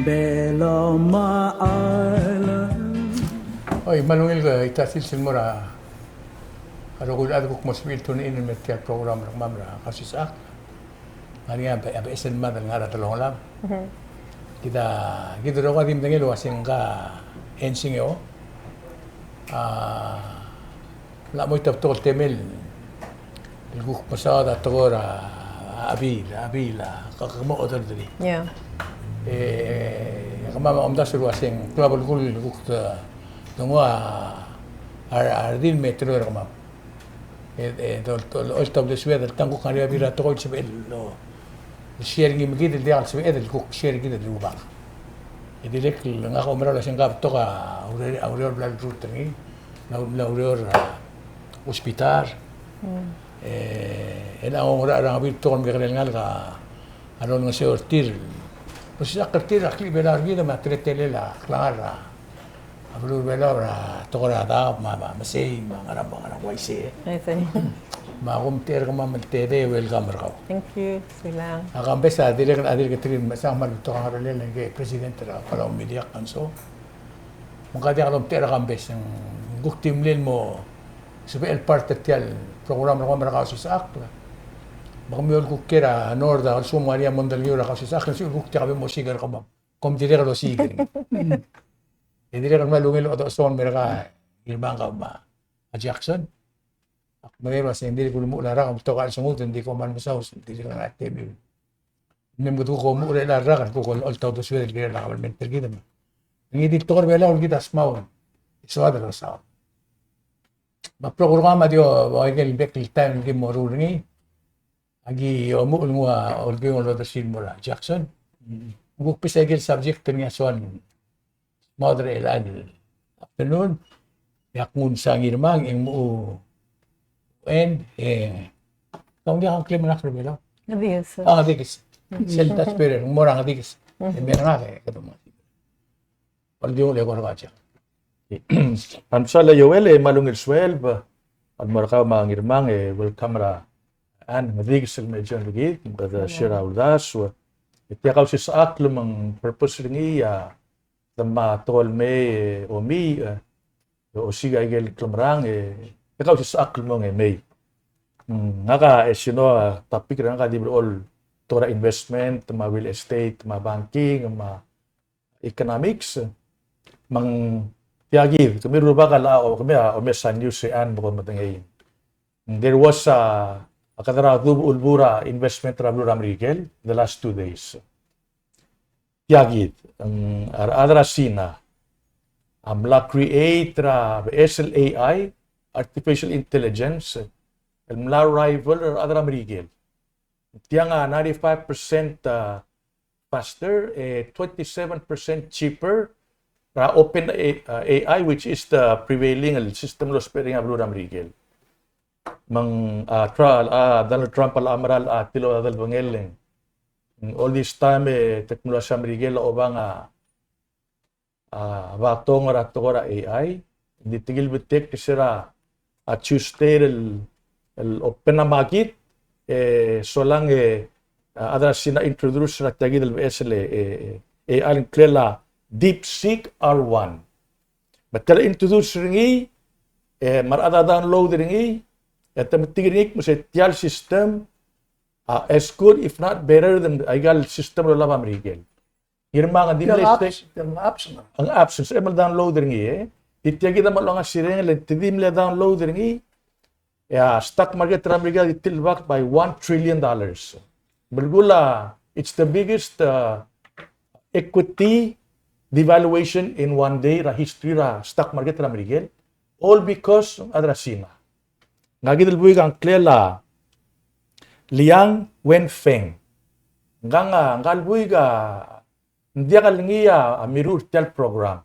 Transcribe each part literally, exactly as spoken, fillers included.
Beloma Island. Oi, me a ungil ke ita sils el mo er a rokui el chad el kuk mo sebechir el tune in el mei er tia el program er kemam er a Kausisechakl. Ngar er ngii a be-, a beches el mad el ngar er a delongelam. Kid a, kid el rokui a di medengei el uasei ngka Ensingeo a mla mo ita betok el temel el kuk mesaod a tekoi er a, a bill, a bill, a kuk mo order er ngii. Yeah. E, kemam a omdasu el uasei ng klou a belkul el kuk de, de nguu a, a, a redil me te er kemam. E, e, dol, dol, olta uldesued el tang kuk ngar er ngii a bill er a tekoi el sebechel el, el share er ngii me kid el diak el sebeched el kuk share er kid el rubak. E dirrek el ngak a oumera el uasei ng betok a ureor, a ureor el bla lerurt er ngii, mla, mla ureor er a hospital. Mm. E, e ng ongerachel er a ngebiil betok el mekekerei el ngalek a lolengeseu er tir. Losisechakl er tir a klechibel er kid me a teletelel a klengar er a a beluu er a Belau er a tekoi er a daob me a, me a mesei me a ngerang, me a ngerang, uaisei. Uaisei. Me a kumtechei er kemam el tedei, welcome er kau. Thank you, Silang. A Kambes a dirrek, a dirrek el mechesang me a betok a ngerellel el ngke president er a Palau Media Council. Me ng diak lomtechei er a Kambes, ng kuk di mlei el mo sebechel el part er tia el program er kemam er a Kausisechakl. Me kemiu el kuk kiei er a North a lsekum ng ngar er ngii a mondai er a Kausisechakl, ng sebechel el kuk diak a bo mosiik er kemam. Kom dirrek el osiik er ngii. E dirrek el kmal ungil el chodechosong el mer kau Ngirmang, kau me a Jackson. Ak medengei el uasei ng dirk ulemuchel a rak, ng betok a chelsengud, ng di kom kmal mesaul, ng dirk ngar er a temiu. Ng mei me kede kuk omuchel er a rak, kuk olta uldesued el kirel a kabelment er kid me ngii di el tekoi er a Belau el kid a smaul. E soad el mesaul. Me a program a di ua ikel bek el taem el ki mo ruul er ngii. Aki omuchel el nguu a olkiung el odersii el mo er a Jackson. Ng kuk bes a ikel subject er ngii a soal el mo er chelecha el afternoon. E ak nguu el msa Ngirmang e ng mo end, e, kau ng diak a ngklem er ngak er a Belau? Ngedikes. A, Ngedikes. Sel touch bearer, ng mo er a Ngedikes. E mei er ngak e kede mo. Oldiung el eko er kau Jack. A mesaul e Joel, e kmal ungil sueleb el mo er kau me a Ngirmang, e welcome er a Ngedikes el mei el join er kid, me kede share a uldasu. E tia Kausisechakl me ng purpose er ngii a de me a tekoi el mei, e, omiich, e, osiik a ikel klemerang, e, e Kausisechakl el mong e mei. Mm, ngak a, e, sino a topic er ngak a di blechoel tekoi er a investment, me a real estate, me a banking, me a economics, me ng tia kid, kemiu el rubak a, o, kemiu a omes a news e ng mo medengei. There was a, a kede er a duubech el bo er a investment er a beluu er a Merikel, the last two days. Tia kid, ng, a rechad er a Sina a mla create er a beches el A I, artificial intelligence, el mla rival er a rechad er a Merikel. Tiang a ninety-five percent, uh, faster, e twenty-seven percent cheaper er a Open A-, uh, A I, which is the prevailing el system el ousbech er ngii a beluu er a Merikel. Me ng, uh, Tra-, uh, Donald Trump a locha mera el, uh, tilobed a delebengel el ng, all this time, e, teknolosia er a Merikel a obang a a, batong er a tekoi er a A I, ng di tirke el betok er se er a, a, Tuesday el, el open a market, e, solang e, a, a rechad er a Sina a introduce er a tia kid el beches el, e, e, e, A I el ngklel a DeepSeek R one. Me te mla introduce er ngii, e, me a rechad a download er ngii, e te metik er ngii el kmo se tia el system, a, as good if not better than aika el system el olab a Merikel. Ngirmang, ng di mle apps, ng apps, ng apps, ng sebechem el download er ngii, e. Di tia kid a mlo ngasireng el te di mle download er ngii, e a stock market er a Merikel a di tilobed by one trillion dollars. Belkul a, it's the biggest, uh, equity devaluation in one day er a history er a stock market er a Merikel. All because a rechad er a Sina. Ngka kid el buik a ngklel a Liang Wenfeng. Ngka, ngka el buik a ng diak el ngii a, a mirruul er tia el program.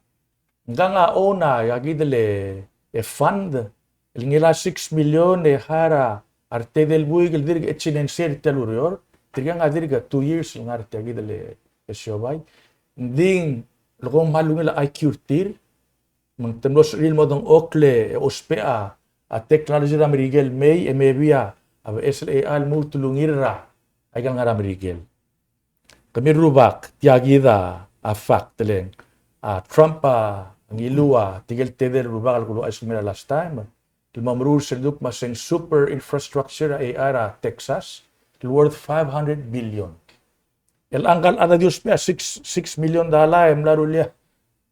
Ngka a own a, a kid el, e, fund el ngilai a six million e hire a, a retedei el buik el dirk chinenser er tia el ureor. Tirka a dirk two years el ngar er tia kid el, e, siobai. Ng di ng leko kmal ungil a I Q er tir. Me te mlo sebechir el mo dengchokl e ousbech a, a technology er a Merikel el mei, e maybe a, a beches el A I a lmuut el ungil er a, aika el ngar er a Merikel. Kemiu el rubak, tia kid a, a fact el, a Trump a ngiluu a tirke el tedei el rubak el kuluuchais el mei er a last time el mo meruul sel duk me a se ng super infrastructure er a A I er a Texas el worth five hundred billion. El ngka el chad a di ousbech a six, six million dollar e mla rullii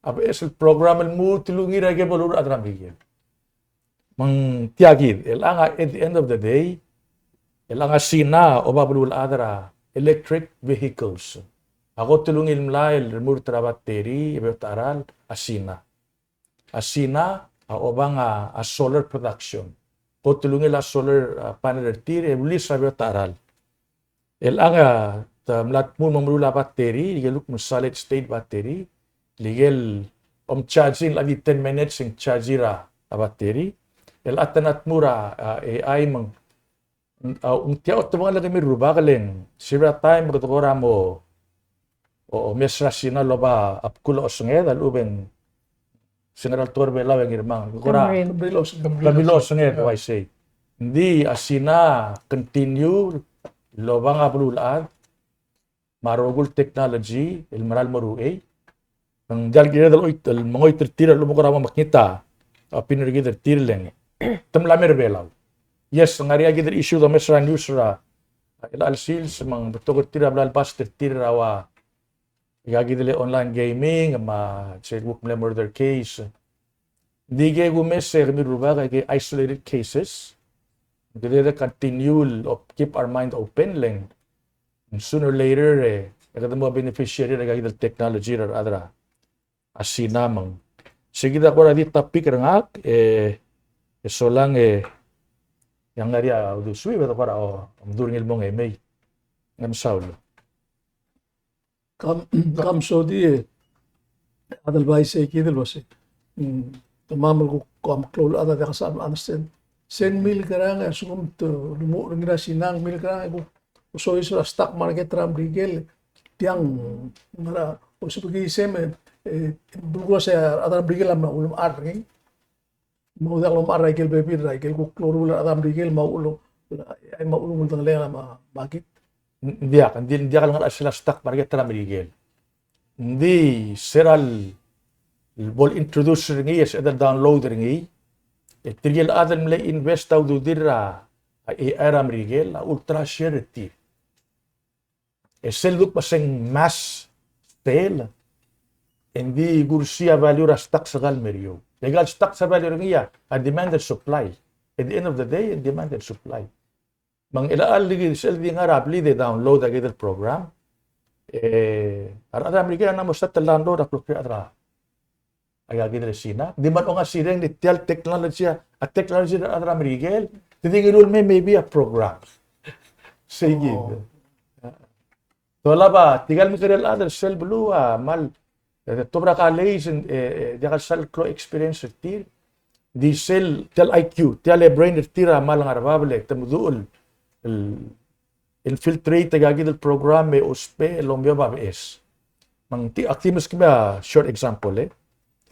a beches el program el lmuut el ungil er a kebelur a rechad er a Merikel. Me ng tia kid, el ngar er ngii a, at the end of the day, el ngar er ngii a Sina a oba beluulechad er a electric vehicles. A kot el ungil mlai el remurt er a battery e beot a cheral a Sina. A Sina a oba ngar er ngii a, a solar production. Kot el ungil a solar, a, panel er tir e ulis a beot a cheral. El ngar er ngii a, te mla tmuu el mo meruul a battery, ikel kuk me ng solid state battery, ikel om charging el di ten minutes e ng charge er a, a battery. El a te mla tmuu er a, a, A I me ng, a, ng tia otebengel kemiu el rubak el ng, se er a taem e kede kora mo, o, omes er a Sina el oba a bkul a osenged, a lechub e ng se ng ngera el tekoi er a Belau e ng irmang. Kora kemril, kemril os-, kemril osenged, uaisei. Ng di a Sina a continue el oba ngar er a beluulechad me a rokui el technology el mera el mo er uchei. Ng diak el kired el oit-, el mengoit er tir a lechub e ng kora mo mekngit a opinion er kid er tir el ng, te mla mei er a Belau. Yes, ng ngar er ngii a kid el issue el domes er a news er a, er a chelecha el sils, me ng betok er tir a bla lebast er tir er a ua aika kid el online gaming, me a se kuk mle murder case. Ng di ke kumes e kemiu el rubak e ke isolated cases. Kede de continue el op-, keep our mind open el ng sooner or later, e, e kede mo beneficiary er aika kid el technology er a rechad er a, a Sina me ng. Se kid a kora di topic er ngak, e, e solang e, e ng ngar er ngii a uldesuiu e de kora, o, omdu er ngii el mo ngemei. Ng mesaul. Kam, kam sodii, e, a chad el bai sei kid el uasei. Mm, te mla mo kuk, kom klou el chad a diak a sal understand. Se ng milekerang, e, a lsekum te lmuut er ngii er a Sina, ng milekerang, e, kuk soiseb er a stock market er a Merikel, tiang, ngera, osebekii sei me, e, belkul a se a rechad er a Merikel a mla ulemechar er ngii. Me ng diak lomechar er a ikel bebil er a ikel kuk loruul a rechad er a Merikel me a uchul, a, me a uchul me a uldengelengel me a, me a kid. Ng diak, ng di, ng diak el ngar er a sel stock market er a Merikel. Ng di se er a le bo le introduce er ngii, e sebeched el download er ngii. E tirke el chad el mle invest a ududir er a, a, A I er a Merikel, a ultra share er tir. E sel duk me se ng mass sale, e ng di kursii a value er a stock er kau el meriou. E aika el stock a value er ngii a demand and supply. At the end of the day, demand and supply. Me ng chelecha el di sel di ngar er a blid e download aika el program. E a rechad er a Merikel a mla mo start el download a kloklir a rechad er a aika kid el Sina. Di mle ongasireng el tia el technology, a technology er a rechad er a Merikel, te di ngiluu el mei maybe a program. Sei kid. Oh. Te olab a, tirka el mekekerei el chad er sel beluu a kmal, e, te obra college, e, e, diak el sal klou a experience er tir. Di sel, tia el I Q, tia el brain er tir a kmal ngar er a bab el, te meduch el, el infiltrate aika kid el program e ousbech el omeob a beches. Me ng di, ak di meskemiu a short example, e.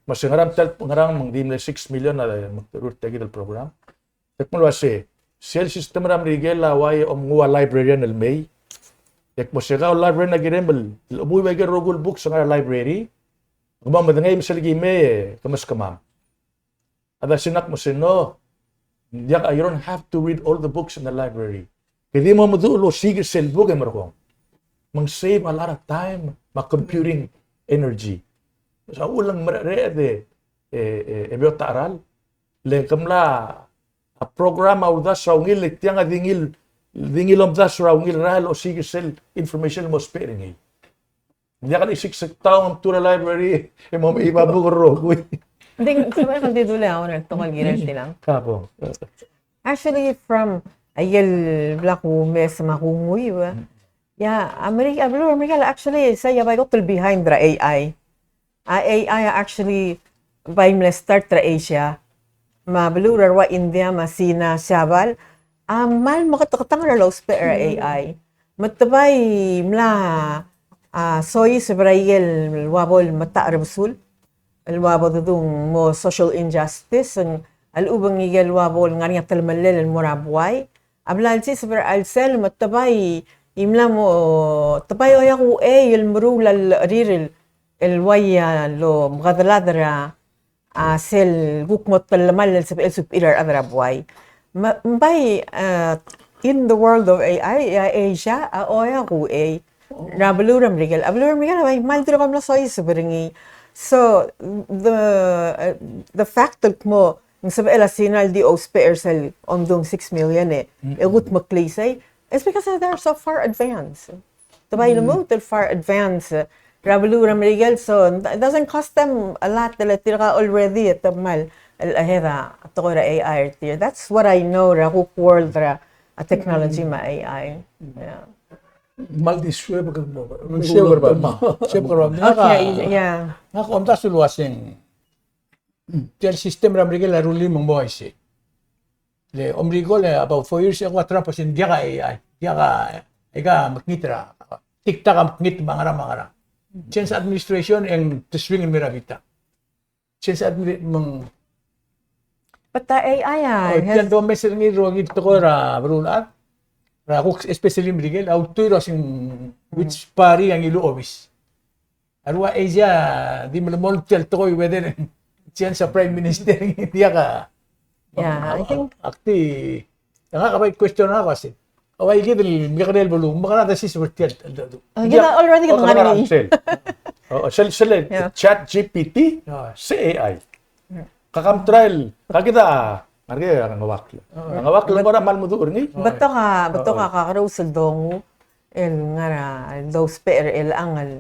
Me se ngerang tia el, ngerang me ng di mle six million a, e, meruul tia kid el program. Te kmo el uase, sel system er a Merikel a uai omnguu a librarian el mei. E kmo se kau el librarian a kirem el, el omuiu aike el rokui el books el ngar er a library. Kemam a medengei me sel ki mei, e, ke meskemam. A da Sina a kmo se no, diak, you don't have to read all the books in the library. Ke di mo meduch el osiik er sel book e merekong. Me ng save a lot of time, me a computing energy. Sa uleng mereched e, e, e, e beot a cheral. Le ke mla a program a uldasu er a ungil, le tiang a di ngii, di ngii el omdasu er a ungil el rael el osiik er sel information el mo ousbech er ngii. Ng diak el osiik se kau me mtuu er a library, e mo mei a book el rokui. Ng di, se bai kede dulii a one el tekoi el kirel tiang. Ka bo. Actually, from, a, ikel bla kumes me a kunguiu, e. Mm. Ia, America, a beluu er a Merikel, actually, sei a bai kot el behind er a A I. A, A I a actually bai mle start er a Asia. Me a beluu er a rua India, me a Sina, Siabal, a kmal meketeketang er a lousbech er a A I. Me te bai mla, a, soiseb er a ikel ua bo el metacherbesul, el ua bo dedung mo social injustice, ng, a lechub e ng ikel ua bo el ngar er ngii a telemellel el mo er a buai. A bla lsiseb er a chelsel me te bai, i mla mo, te bai oeak uchei el meruul a llecherir el, el uai a lomekedelad er a, a, sel kuk mo telemall el sebechel el subir a rechad er a buai. Me, me bai, a, in the world of A I, a Asia, a oia kuei er a beluu er a Merikel. A beluu er a Merikel a bai kmal dirk mlo soiseb er ngii. So, the, uh, the fact el kmo ng sebechel a Sina el di ousbech er sel omdung six million e, e kudmeklii sei, it's because they are so far advanced. Te bai lmuut el far advanced er a beluu er a Merikel, so it doesn't cost them a lot, le tirka already e te kmal el ahead a tekoi er a A I er tir. That's what I know er a kuk world er a technology me a A I. Yeah. Kmal di suebek el mo. Suebek el mo. Suebek el mo. Okay, yeah. Ngak a omdasu el uaseng tia el system er a Merikel a rullii me ng mo uaisei. Le omrikel e about four years ago a Trump a uaseng diak a A I, diak a, aika mekngit er a, TikTok a mekngit me a ngera me a ngera. Change administration e ng te swing el mei er a bita. Change admi-, me ng. But the A I a, oh, tia el domes er ngii el rokir el tekoi er a beluulechad. Er a kuk especially Merikel, a ultuil er a uaseng which party a ngiluu a obis. A rua Asia di melemolem tia el tekoi whether change a prime minister, diak a. Yeah, I think. Ak di, ngak a bai question a ko uasei, a bai kid el mekekerei el beluu, mekerang a desiseb er tia el, el, el. Oh, kid a already kid a ngar er ngii. Sel. Oh, sel, sel, yeah. Chat G P T, se A I. Ka kam try el, ka kid a, ngar er ngii a Ngeuakl. Oh. Ngeuakl a kora kmal meduch er ngii. Betok a, betok a kakerous el dongu el ngar er a, el dousbech er chelechang el,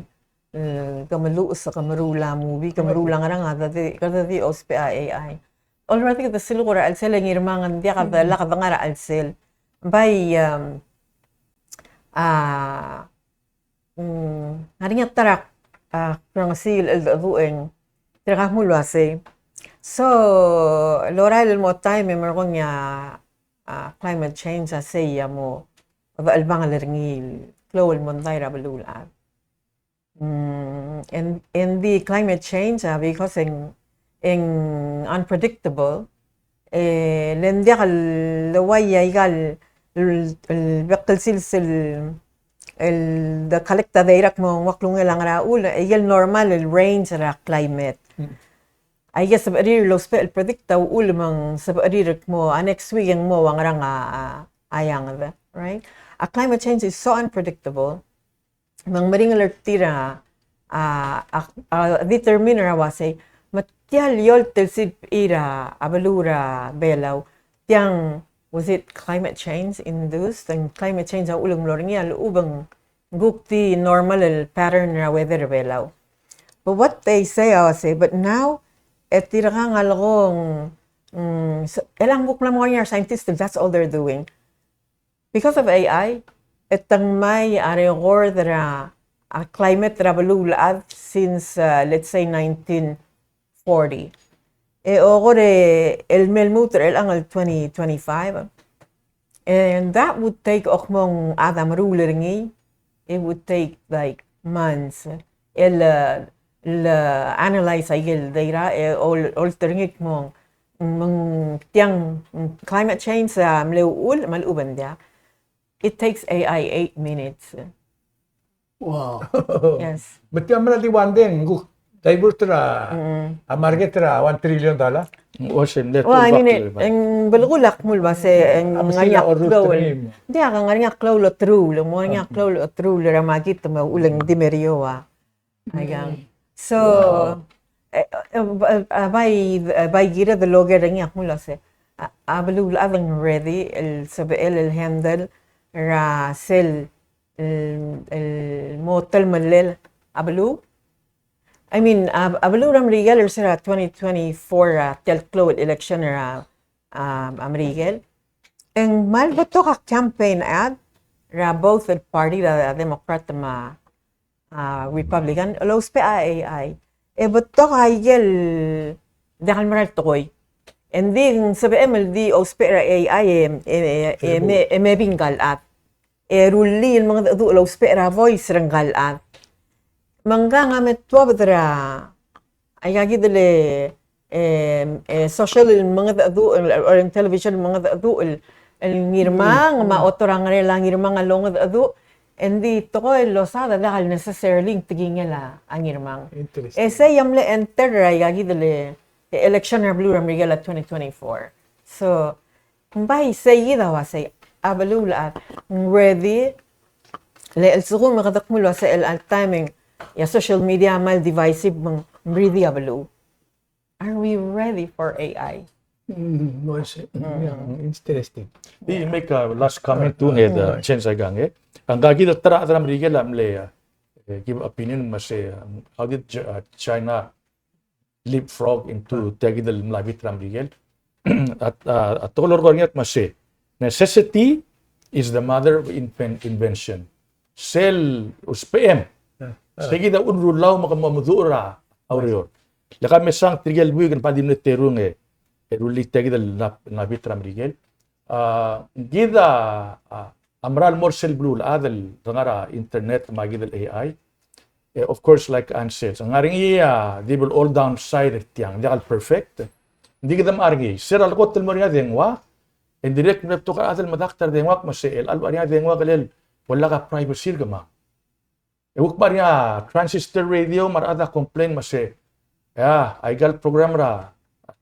e, ke meluches, ke meruul a movie, ke meruul a ngerang a, kede di, kede di ousbech a A I. Already kede siluk er a chelsel e ngirmang, ng diak, kede lak de ngar er a chelsel. Bai, um, a, mm, ngar er ngii a ta er a, a, kurrengesii el cheldecheduch e ng tirka a kmo el uasei. So, lorael el mo taem e merekong a, a, climate change a sei a mo dechelebangel er ngii el klou el mondai er a beluulechad. Mm, and, and the climate change, uh, because e ng, e ng unpredictable, e, le ng diak el uai aika el, el, el bek el sils el, el de collect a data el kmo ng ua klungel a ngera uchul, aike el normal el range er a climate. Mm. Aike el sebechir el ousbech el predict a uchul me ng sebechir el kmo a next week e ng mo ua ngerang a, a, a eanged, right? A climate change is so unpredictable. Me ng meringel er tir a, a, a, a determine er a uasei, me tia el eolt el sel bechir a beluu er a Belau, tiang, was it climate change induced? And climate change a uchul me ng mlo er ngii a lechub e ng kuk di normal el pattern er a weather er a Belau. But what they say, a uasei, but now, e tirka a ngalek, mm, so, e le ng kuk mla mo ngar er ngii a scientist, that's all they're doing. Because of A I, e te ngmai a record er a, a climate er a beluulechad since, uh, let's say, nineteen forty. E okor e el me lmuut er chelechang el twenty twenty-five. And that would take, a kmo ng chad a meruul er ngii, it would take, like, months. El, uh, el analyze aike el data, e ol-, olterngii el kmo ng, me ng tiang, mm, climate change a mle uchul, me a lechub e ng diak. It takes A I eight minutes. Wow. Yes. Me tia mera di one day, ng kuk divert er a, a market er a one trillion dollar. Well, I mean, e ng belkul a kmo el uasei, e ng ngar er ngii a klou el, diak, ngar er ngii a klou el oteruul, mo ngar er ngii a klou el oteruul er a market me a uchul e ng di meruul a. Aika. So, e, e, e, bai, e, bai kired el oker er ngii a kmo el uasei, a, a beluulechad a ng ready el sebechel el handle er a sel, el, el mo telemellel a beluu. I mean, a, a beluu er a Merikel er sel twenty twenty-four, a, tia el klou el election er a, a, a Merikel. E ng kmal betok a campaign ad er a both el party, er a Democrat me a, a, Republican, el ousbech a AI. E betok a ikel diak el mera el tekoi. E ng di ng sebechem el di ousbech er a AI e, e, e, e me, e mebii ngka el chad. E rullii el mengedecheduch el ousbech er a voice er ngka el chad. Me ngka a me tuobed er a, aika kid el, e, e, social el mengedecheduch, el, el, el television el mengedecheduch, el, el ngirmang, me a otor a ngerel a ngirmang a longedecheduch, Engdi tekoi el losaod a diak el necessarily ng tekingel a Ngirmang. Interesting. E sei a mle enter er aika kid el election er a beluu er a Merikel er a twenty twenty-four. So, ng bai sei kid a uasei, a beluulechad, ng ready, le a lsekum e kede kmo el uasei el, el timing, e a social media a kmal divisive, me ng ready a beluu. Are we ready for A I? Mm, no, I see. Yeah, interesting. Di make a last comment too, ngii, the change aikang, e. Ngka kid a ta er a, ta er a Merikel a mle, e, give opinion me se, um, how did Ch-, uh, China leapfrog into tia kid el mla bit er a Merikel? A, a, a tekoi el kora ngii a kmo se, necessity is the mother of inven-, invention. Sel usbechem. Sei kid a uchul me ke mo meduch er a ureor. Le ka mesang tirke el buik e ng bai di mle terung e, e rullii tia kid el mla, mla bit er a Merikel. A, kid a, a, a mera el mo er sel beluulechad el ngar er a internet me a kid el A I. E, of course, like Ann said, ng ngar er ngii a di bel all downside er tiang, diak el perfect. Ng di kede mla er ngii. Sera el kot el mo er ngii a dengua, e ng dirrek el mle betok a chad el medakt er a dengua me se el, el ngar er ngii a dengua el, el bo lak a privacy er kemam. E kuk mla er ngii a transistor radio me a rechad a complain me se, ia, aika el program er a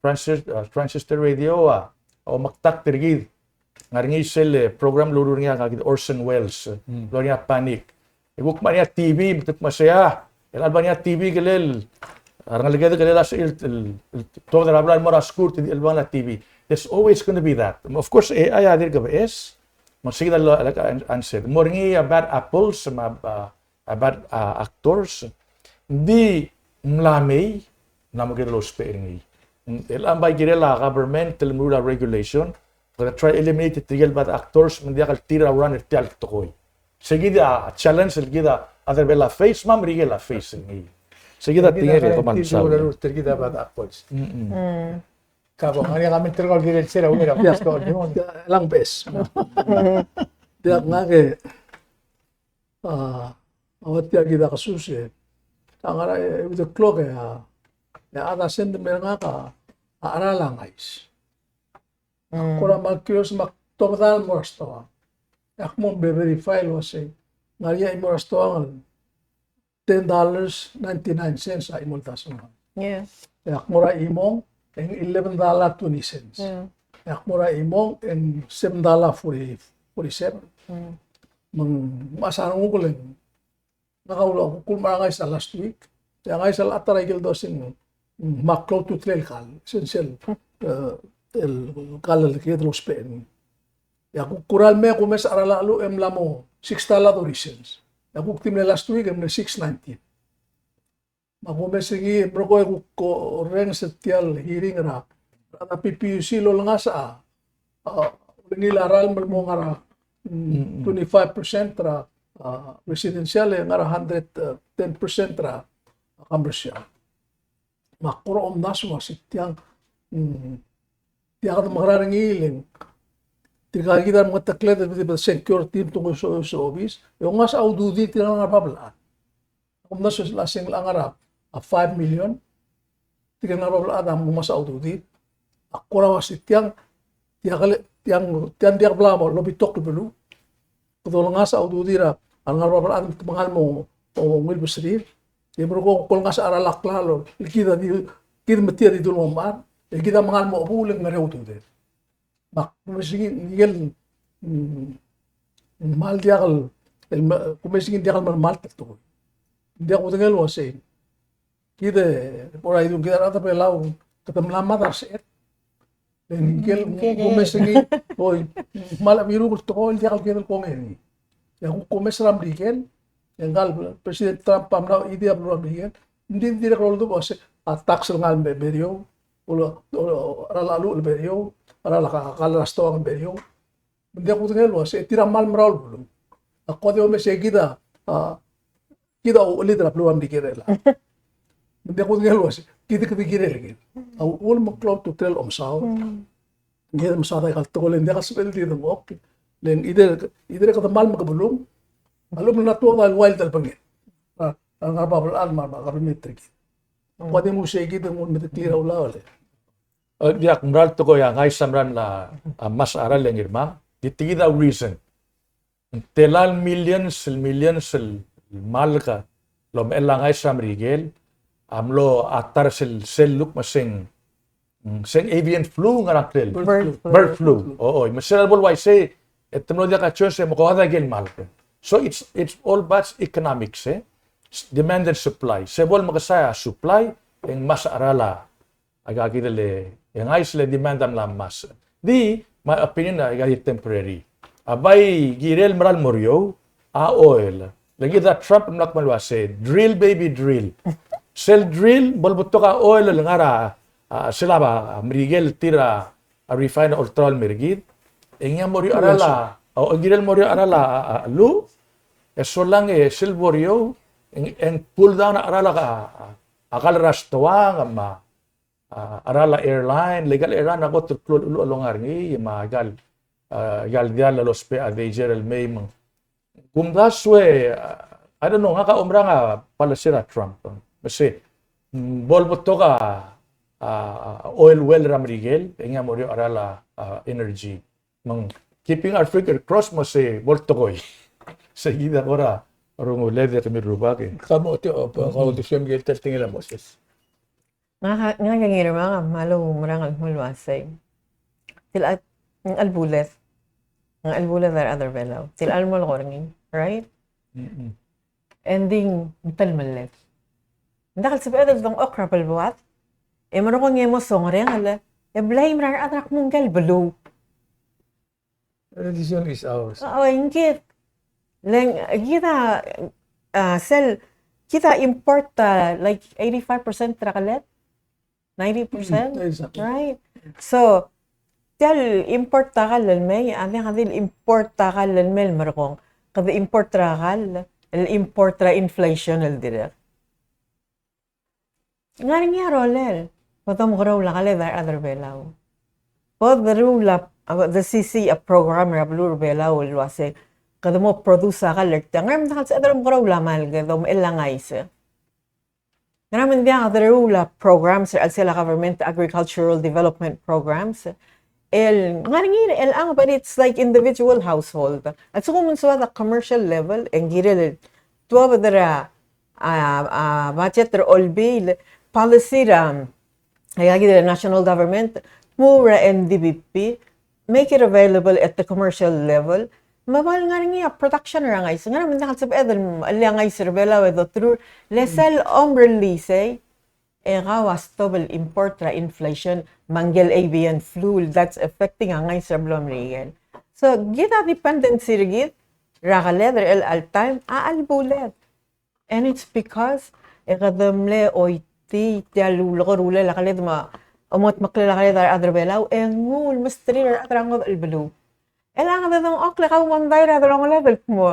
transis-, a, transistor radio a, a omekdakt er kid. Ng ngar er ngii sel, e, program el loruul er ngii a ngka kid Orson Welles, e, loruul er ngii a panic. E kuk mla er ngii a T V, me te kmo se, ia, el ngar er ngii a T V kelel, a rengeleked kelel a se el, el, el tuobed er a blai el mo er a skuul, te di chelebangel a T V. There's always gonna be that. Of course, A I a dirk beches, me ng sei kid a, like Ann said, mo er ngii a bad apples, me a, a, a bad, a, actors, ng di mla mei, ng mla mo kid el ousbech er ngii. El bai kirel a government el meruul a regulation, kede try eliminate tirke el bad actors, me ng diak el tir a run er tia el tekoi. Sei kid a challenge el kid a chad er a Belau a face, me a Merikel a face er ngii. Sei kid a tekingel e kmal mesaul. Tirke el bad actors. Mm-mm. Ka bo, ng ngar er ngii a comment er kau el kirel se er a uchei er a. Diak, diak, ng beches. Diak, ngak e, a, a ua tia kid a kesus e, a ngar er a, e, with the clock e, a, e a chad a send el mer ngak a, a cheral a ngais. Kora mal curious me ak tobedal el mo er a stoa. E ak mo be verify el uasei ng ngar er ngii a chimo er a stoa el ten dollars ninety-nine cents a chimo el dasongang. Yeah. E ak mo er a chimong, e ng eleven dollar twenty cents. Yeah. E ak mo er a chimong, e ng seven dollar forty, forty-seven. Mm. Me ng mechas a renguk el ng, ngak a ulu, ak kuk mla er a ngais a last week. E a ngais a le ta er a ikel doseng, mm, me a klou a ultutelel el kall, sensei el, e, el kall el kede lousbech er ngii. E a kuk kora el me kumes a cheral a cheluch e mla mo six dollar thirty cents. E a kuk di mle last week e mle six nineteen. Me a kumes er ngii, e merekong e kuk orrenges er tia el hearing er a, er a P P U C el olengasech a, a, olengil a ralm el mo ngar er a, mm, twenty-five percent er a, a, residential, e ngar er a hundred, e, ten percent er a, a, commercial. Me ak kora omdasu el uasei tiang, mm, tia kede mekerang er ngii el ng, tirka kid a remengetekled el di bo security me te nguu a so, so obis, e olengasech a ududir tirka el ngar er a bab el chad. Ak omdasu el uasei ng ngar er a, a, five million, tirka el ngar er a bab el chad a mo olengasech a ududir. Ak kora uasei tiang, tia kele, tiang, tiang diak bla mo lobitok el beluu. Kede olengasech a ududir a, a ngar er a bab el chad me te mengal mo, mo ungil beserir. E merekong e kuk olengasech a cheral a klalo, el kid a di, kid me tia di dul mo mechar, e kid a mengal mo chebuul e ng mereu a ududir. Me ak kumes er ngii, ngike el, mm, kmal diak el, el me-, kumes er ngii ng diak el melemalt el tekoi. Ng diak kudengei el uasei. Kid e, kora idung kid a rechad er a Belau, kede mla mad er a secher. E ngike el, mm, kumes er ngii, oi, kmal biruk el tekoi el diak el kired el kongei er ngii. E a kuk kumes er a Merikel, e ngka el President Trump a mla idea el beluu er a Merikel, ng di dirrek el oldubech el uasei, a tax el ngar er a Merikel, o, o, o, cheral a cheluch el Merikel, cheral a ka-, kall er a stoang el Merikel. Me ng diak kudengei el uasei, tir a kmal merau el beluu. Ak kuk di omes e kid a, a, kid a uchelid er a beluu er a Merikel er chelechang. Me ng diak kudengei el uasei, kid, kid a kirel el, a uchul me ng klou a ultutelel a omesaod. Mm. Ng di mesaod aika el tekoi el ng diak el sebechel el di dengchokl. Le ng either, either kede kmal mekebelung, a lechub e ng tuobed a wild el bengkel. A, a ngar er a bab el chad me a, me a government er kid. Kuk di mo sei kid e ng mo metik er a ulaol. E, diak, mera el tekoi a ngais a mera el, a, ngmasech a cheral e Ngirmang. Di tia kid a reason. Ng tela el millions el millions el malk el omechell a ngais er a Merikel a mlo a ta er sel, sel luk me se ng, mm, se ng avian flu, ngerang ngklel? Bird flu. Bird flu. Oi, me sel bo el uaisei, e te mlo diak a choice e mo ko a diak el malk. So it's, it's all about economics, e? Demand and supply. Se bo el mekesai a supply, e ng ngmasech a cheral a aika kid el, e ngais el demand a mla ngmasech. Di, my opinion, aika di temporary. A bai kirel el mera el mo er eou a oil. Le kid a Trump a mla kmal uase, drill baby drill. Sel drill, bo el betok a oil el ngar er a, a, sel a Merikel el tir a refine a olterau el mer kid. E ngii a mo er eou a cheral a, o, e ng kirel el mo er eou a cheral a, a, a, lluch. E solang e sel bo er eou, e ng, e ng pull down a cheral a, a, a kall er a stoang, me a a, a cheral a airline, le ikal airline a kot el klou el lluich el ongar er ngii, me a ikal, a, ikal diall el ousbech a Danger el mei me ng. Kumdasu e, a, I don't know, ngak a omerang a policy er a Trump. Me se, mm, bo el betok a, a, a oil well er a Merikel, e ngii a mo er eou a cheral a, a, energy. Me ng keeping our finger crossed me se bo el tekoi. Se kid a kora renguled e kemiu el rubak e. Ka mo te, o, pa, ka mo te siem ke el testing el a Moses. Ngak a, ngak a ngerang a kmal oumerang el kmo el uasei. Tia el, ng chelbuled. Ng chelbuled a rechad er a Belau. Tia el mo lekoi er ngii, right? Mm-mm. E ng di ng telemelled. Ng diak el sebeched el dengchokl er a belbuad. E merekong e mo songerenger. E blame er a rechad er a kmo ngike el beluu. The decision is ours. O, o, ng kid. Le ng, kid a, a, sel, kid a import, a, like, eighty-five percent er a keled? Ninety percent? Mm, exactly. Right? So, tia el import a kall el mei, a diak di el import a kall el mei el merekong. Kede import er a kall, el import er a inflation el dirrek. Ngar er ngii a rolel, bo domekeroul a keled a rechad er a Belau. Bo deruul a, a, de sisi a program er a beluu er a Belau el uase, kede mo produce a kall er tiang. Ngar er ngii a diak el sebeched el omekeroul a malk e domechell a ngais. Ngar er ngii a diak deruul a programs er a chelsel a government agricultural development programs. El, ngar er ngii el ang, but it's like individual household. A lsekum ng soad a commercial level, e ng kirel el tuobed er a, a, a, budget er a olbiil, policy er a, a, aika kid el national government, move er a N D B P, make it available at the commercial level, me bo el ngar er ngii a production er a ngais. Ngar er ngii a diak el sebeched el, el ngii a ngais er a Belau e doterur, le sel om release, e, e kau a stop el import er a inflation, me ngike el avian flu, that's affecting a ngais er a beluu er a Merikel. So, kid a dependency er kid er a keled er chelecha el taem a chelbuled. And it's because e kede mle choitii tia el ulekerulel a keled me a omengedmeklel a keled a rechad er a Belau, e nguu el mesterir a rechad er a ngodech el beluu. E le kede dengchokl e kau mondai er a delongeled el kmo,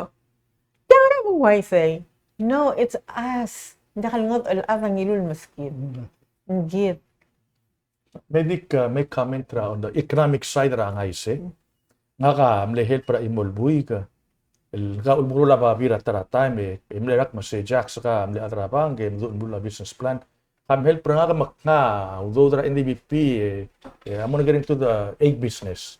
tia ngera me ng uaisei? No, it's us. Ng diak el ngodech el chad a ngiluu el meskid. Ng kid. Me dik, uh, make comment er a on the economic side er a ngais, e. Ngak a mle help er a chimo el buik, el ngka a ulemekeroul a babii er a ta er a taem, e, e mle rak me se Jack se ka mle chad er a bank, e mdu el meruul a business plan. Kam help er ngak me ak nguu a udoud er a N D B P, e, e, I'm gonna get into the egg business.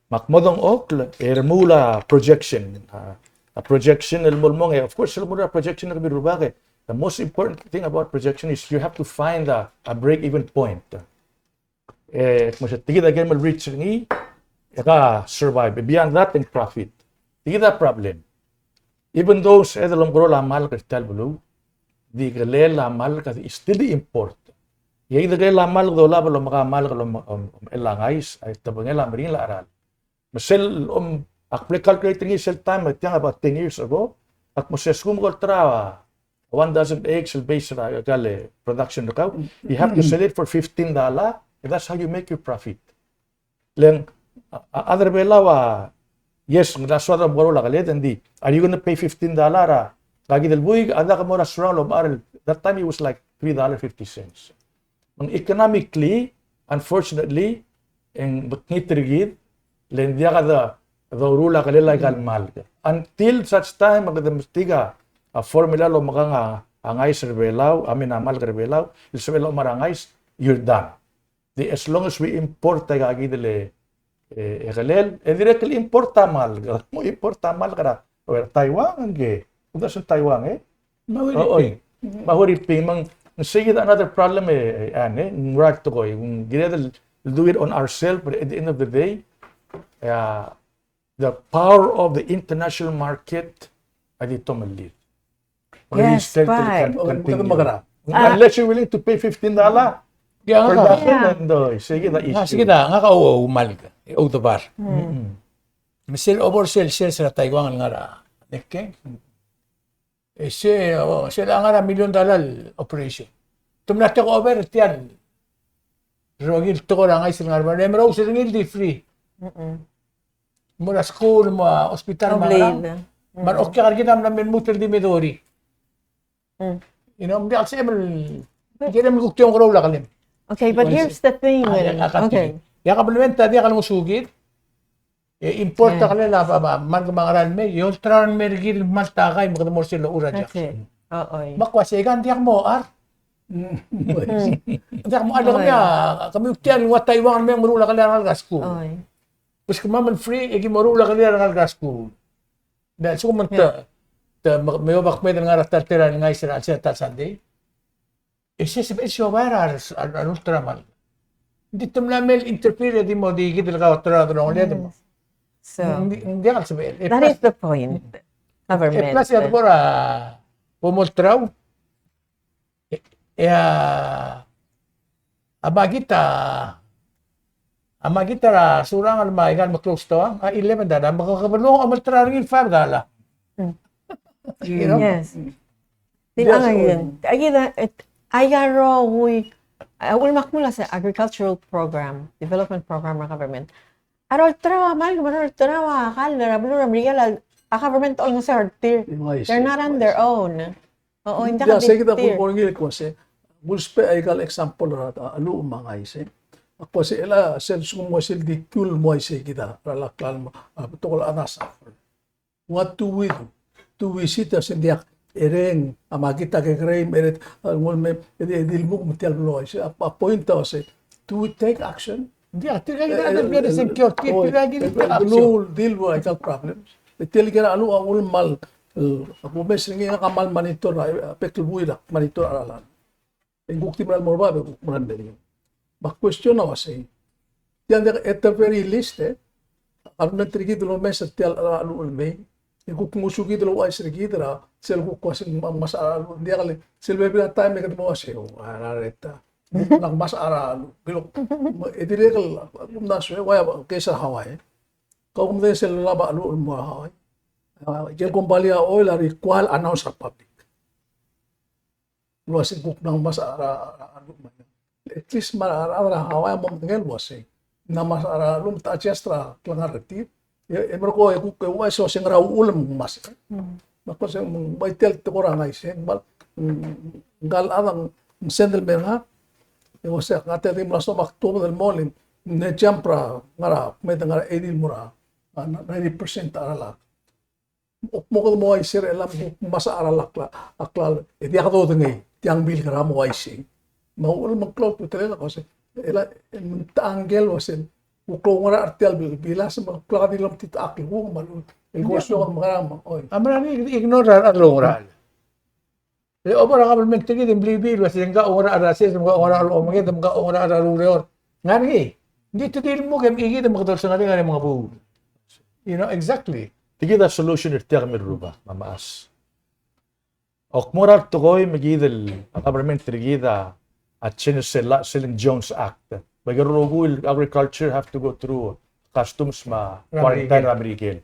Me ak mo dengchokl, e remuul a projection. A, a projection el mo el mong, e, of course, el mo er a projection er a kemiu el rubak, e. The most important thing about projection is you have to find a, a break-even point. E, kmo se, tia kid a kirem el reach er ngii, e ka survive. Beyond that, e ng profit. Tia kid a problem. Even though se el omekeroul a malk er tia el beluu, di kelel a malk a di still di import. E di kelel a malk dolab el omeka a malk el om, om, omechell a ngais, e tebengel a meringel a cheral. Me sel, om, ak mle calculate er ngii sel taem, e tiang about ten years ago, ak mo se a lsekum ke olterau a one dozen eggs el base er a, a, a production er kau, you have to sell it for fifteen dollar, and that's how you make your profit. Le ng, a, a, a rechad er a Belau a, yes, ng soad a omekeroul a keled, and di, are you gonna pay fifteen dollar a, a kid el buik, a diak mo er a surangel el omechar el, that time it was like three dollar fifty cents. Me ng economically, unfortunately, e ng mekngit er kid, le ng diak de, doruul a kelel aika el malk. Until such time, me kede metik a, a formula el omekang a, a ngais er a Belau, I mean a malk er a Belau, el sebechel el omechar a ngais, you're done. Di as long as we import aika kid el, e, e kelel, e dirrek el import a malk, mo import a malk er a, er a Taiwan, ng ke, uda se Taiwan, e? Ma Huiriping. Oi. Ma Huiriping, me ng sei kid a another problem, e, e, a, e, ng ua tekoi, ng kired el do it on ourselves, but at the end of the day, e, the power of the international market, a di tomellii. Yes, resistance to the con-, continue. Unless you're willing to pay fifteen dollar per dozen, and, uh, sei kid a issue. Sei kid a, ngak a ou, ou malk, ou debar. Me sel over sel, sel, sel a Taiwan el ngar er a Nekkeng. E se, o, sel a ngar er a million dollar el operation. Te mla take over tia el rokui el tekoi er a ngais el ngar er a, e merous er ngii el di free. Mo er a school, mo er a hospital, me a ngerang. Me a rokui a kid a mla me lmuut el di me dori. You know, ng diak el sebechem el, ng sebechem el kuk tia el ngerang el kelem. Okay, but here's the thing. Okay. E a kabelment a diak el ngosukid. E import a kelel a, a, a, malk me a ngerang el mei, e olterau el mei er kid el kmal takai me kede mo er sel locha er a Jackson. Me ak uasei, ng diak mo ar. Ng diak mo ar, le kemiu a, kemiu tia el nguu a Taiwan el mei e meruul a kelel a rengalek er a skuul. Bes kemam el free, e ki meruul a kelel a rengalek er a skuul. Ng di a lsekum te, te, me, me oba kmeed el ngar er a ta el tela el ngais er a chelsel a ta el Sunday. E se sebechel el siobai er a, a, a ulteramam. Ng di te mla mei el interfere e di mo di kid el kau a ulteramam el delongeled. So, ng di, ng diak el sebechel. E plus, that is the point. Government. E plus, e a debo er a, bo molterau. E, e a, a makit a, a makit er a Surangel me a ikal me close to a, a eleven dollar, me ke, ke beluu a omelterau er ngii el five dollar. You know? Yes. Di a, a, a, aika el rokui, a, uchul me ak mla se agricultural program, development program er a government. A rolterau a malk, a rolterau a kall er a beluu er a Merikel, a government a olengeseu er tir. They're not on their own. Oo, ng diak a big deal. Sei kid a kuk mo er ngii el kmo se, ng ulsbech aika el example er a, a, a lluich me a ngais. Ak kmo se, el a sel lsekum ng ua sel di kuk mo uaisei kid a, er a klalo, a, betok el chad a suffer. What do we do? Do we sit down and diak, e reng, a makit a kekerei, me er a, a, ngol me, e di, e di lmuk me tia el blo, a, a point a se, do we take action? Diak, tirka kid a, e, e, security, oi, tirka kid a, e, take action. Beluu el deal with aika el problems. E tia el kora lluich a uchul me a, e, a kumes er ngii a kmal monitor, a, bek el buil a monitor a ralm. E ng kuk di mera el mo er bab e kuk mera el mei. Me a question a uasei, tia ng diak, at the very least, e, a government er kid el omes er tia el, a, lluich el mei, e kuk ngosukid el ouchais er kid er a, sel kuk uasei ng ngmasech a lluich, ng diak le, sel bebil a taem e kede mo uasei, o, a, a, reta. Ng ngmasech a lluich, bilok, e dirrek el, ng mla soe, ua, case er a Hawaii. Kau kumdasu el lolab a lluich el mo er a Hawaii. A, ikel kombalii a oil a require announce er a public. El uasei ng kuk mla ngmasech a, a, a, a lluich me a. At least me a rechad er a Hawaii a mo medengei el uasei ng mla ngmasech a lluich me te adjust er a klengar er tir. E, e merekong e kuk, e uaisei el uasei ngera uchul me ng ngmasech. Me ak kmo se, me ng bai tia el tekoi er a ngais e, me ng, ngka el chad a ng send el mei er ngak. E uasei ngak a di mla soam ak tuobed el mo, le ng jump er a, ngera, me de ngar er a eighty el mo er a, a, ninety percent er a lak. Mo kede mo uaisei er chelechang me kuk ngmasech a ralm a klalo, a klalo, e diak dodengei, tiang bilkera mo uaisei. Me a uchul me ng klou a ultutelel a kmo se, e le, e ng ta ngkel uasei, kuk klou ngar er tia el bil, bilas me kuk di lomtitechakl kuk me a lechub, el kuk soak me kera me, oi. A mera ngii, ignore a rechad el oungerachel. E obo er a government er kid e ng blibil el uasei ng kau oungerachel er a sers, me ng kau oungerachel er a omenged, me ng kau oungerachel er a rureor. Ngar er ngii. Ng di te di lmuk e mechikid me kede olsengerenger e mengebuul. You know, exactly. Tia kid a solution er tiang me a rubak, me a mechas. Ak mo er a tekoi me kid el, a government er kid a, a change sel, sel Jones Act. Bai ke rokui el agriculture have to go through customs me a quarantine er a Merikel.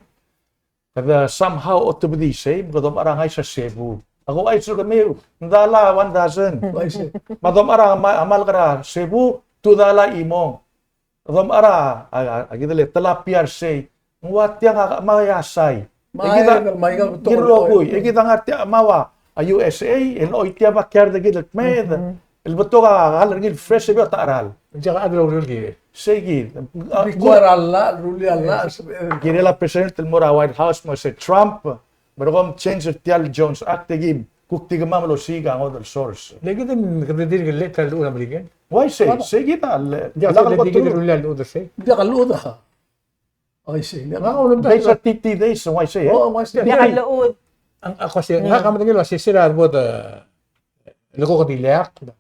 Kede somehow otobedii sei, me kede omechar a ngais er a Cebu. Ak ouchais er kemiu, ng dollar one dozen. Me a domechar a ma-, a malk er a Cebu, two dollar chimong. Kede omechar a, a, a, a kid el tilapia er sei. Ng ua tiang a kemau a sai. Me kid a, kid el rokui, e kid a ngar tia kemau a U S A, el oitia backyard er kid el kmeed. El betok a kall er ngii el fresh e beot a cheral. Ng diak a chad el oureor el kirel. Sei kid. Ng di kuk er a llach, rullii a llach. Kirel a president el mo er a White House me se Trump, me kom change er tia el Jones Act e kim kuk di kemam el osiik a ngodech el source. Le kid a kede dirk el llechul a llechul er a Merikel. Uaisei, sei kid a le. Diak a llechul er sei. Diak a llechul er sei. I see. Ngak a ulemdasu er a T T days, ng uaisei, e? Oh, ng uaisei. Ng diak a llechul. Ng, ak uaisei, ngak a medengei el uaisei, se er a bo de, e, lekuk di leakl.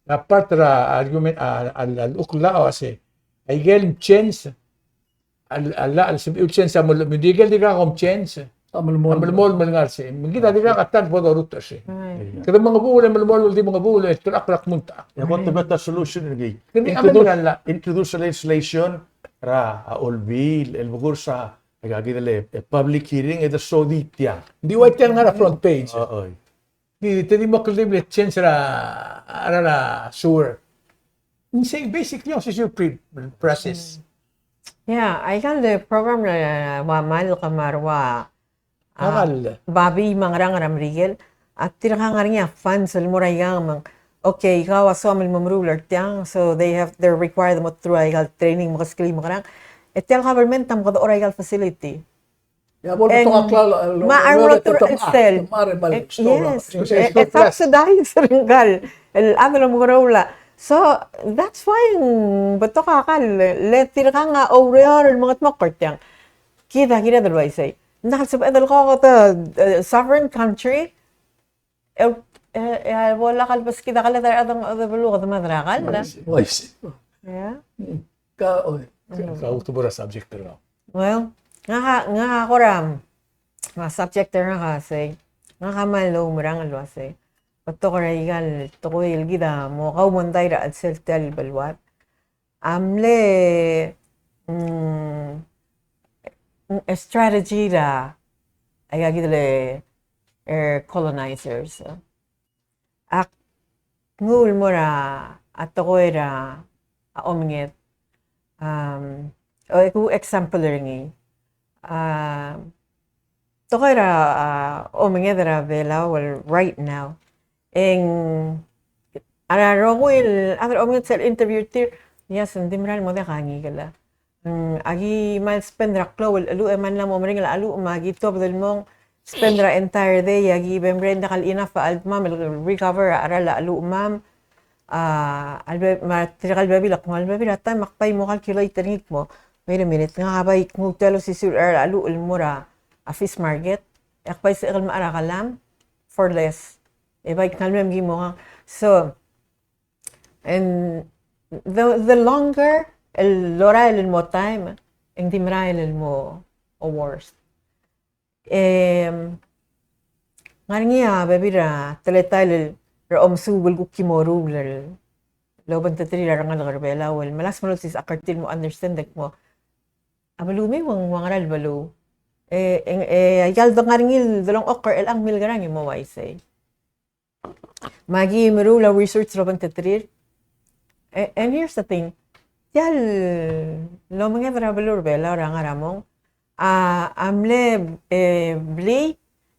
A part er a argument, a, a, a llechukl a uaisei. Aike el change, a, a, a, a change a mel-, me di aike el dirkak kom change. A melemolem. A melemolem el ngar sei. Me kid a dirkak a ta el bo doruul er sei. Kede mengebuul e melemolem el di mengebuul e te rak rak munta. E kot the better solution er ngii. Kede introduce, introduce legislation er a olbiil, el bekurs a, aika kid el, e, public hearing, e de sodii tiang. Di ua tiang ngar er a front page. O, oi. Di, te di mo kldibel el change er a, er a sewer. Ng sei basically ng sewer pre-, process. Yeah, aika el program er a, ua mal kemam a ua, a, babii me a ngerang er a Merikel. A tirka a ngar er ngii a funds el mo er aika me ng, okay, aika a soam el mo meruul er tiang, so they have, they're required mo through aika el training me keskelii me a ngerang. E tia el government a mo kede order aika el facility. Me a rengul a turk el sel. Yes. E subsidize er ngka el chad el omekeroul a. So that's why ng betok a kall, le tirkang a oureor el mengetmokl er tiang. Kid a kired el uaisei. Ng diak el sebeched el ko kede, e, sovereign country. E, e, e, a bo lak el beskid a kall er a rechad er a beluu kede mad er a kall. Uaisei. Uaisei. Yeah. Ka, oi. Ka, ka ultebor a subject er kau. Well, ngak a, ngak a kora, me a subject er ngak a sei, ngak a kmal oumerang el uasei, betok er aika el tekoi el kid a mo kaumondai er a chelsel tia el beluad. A mle, mm, mm, strategy er a, aika kid el, e, colonizers. Ak nguu el mo er a tekoi er a omenged. Um, e kuk example er ngii. Um, tekoi er a, a, omenged er a Belau el right now. E ng, a rokui el chad er a omenged sel interview er tir, yes, ng di mera el mo diak a ngikel. Mm, aki kmal spend er a klou el cheluch e kmal mla mo meringel a cheluch me aki tuobed el mong spend er a entire day e aki be mera el diak el enough a cheldmam el recover a cheral a chelumam. A, a lebe-, me tirka el bebil a kmo, a lebebil er a taem ak bai mo calculate er ngii el kmo, wait a minute, ngak a bai knguu tia el osisiu er a cheral a cheluch el mo er a, a fish market, e ak bai sebechek el mechar a kelam for less. E bai kmal mei me ki mo ngang. So, and the, the longer el lorael el mo taem, e ng di merael el mo worse. E ng ngar er ngii a bebil er a teletael el, er a omesuub el kuk ki mo ruul el obengterir a rengalek er Belau el melasem el olsisechakl er tir el mo understand el kmo a belumiu a ng ua ngera el beluu. E, e, e aika el de ngar er ngii el delengchokl er chelechang, milekerang e mo uaisei. Me aki meruul a research el obengterir. E, and here's the thing. Tia el omenged er a beluu er a Belau er a ngar er a mong a, a mle, e, blii,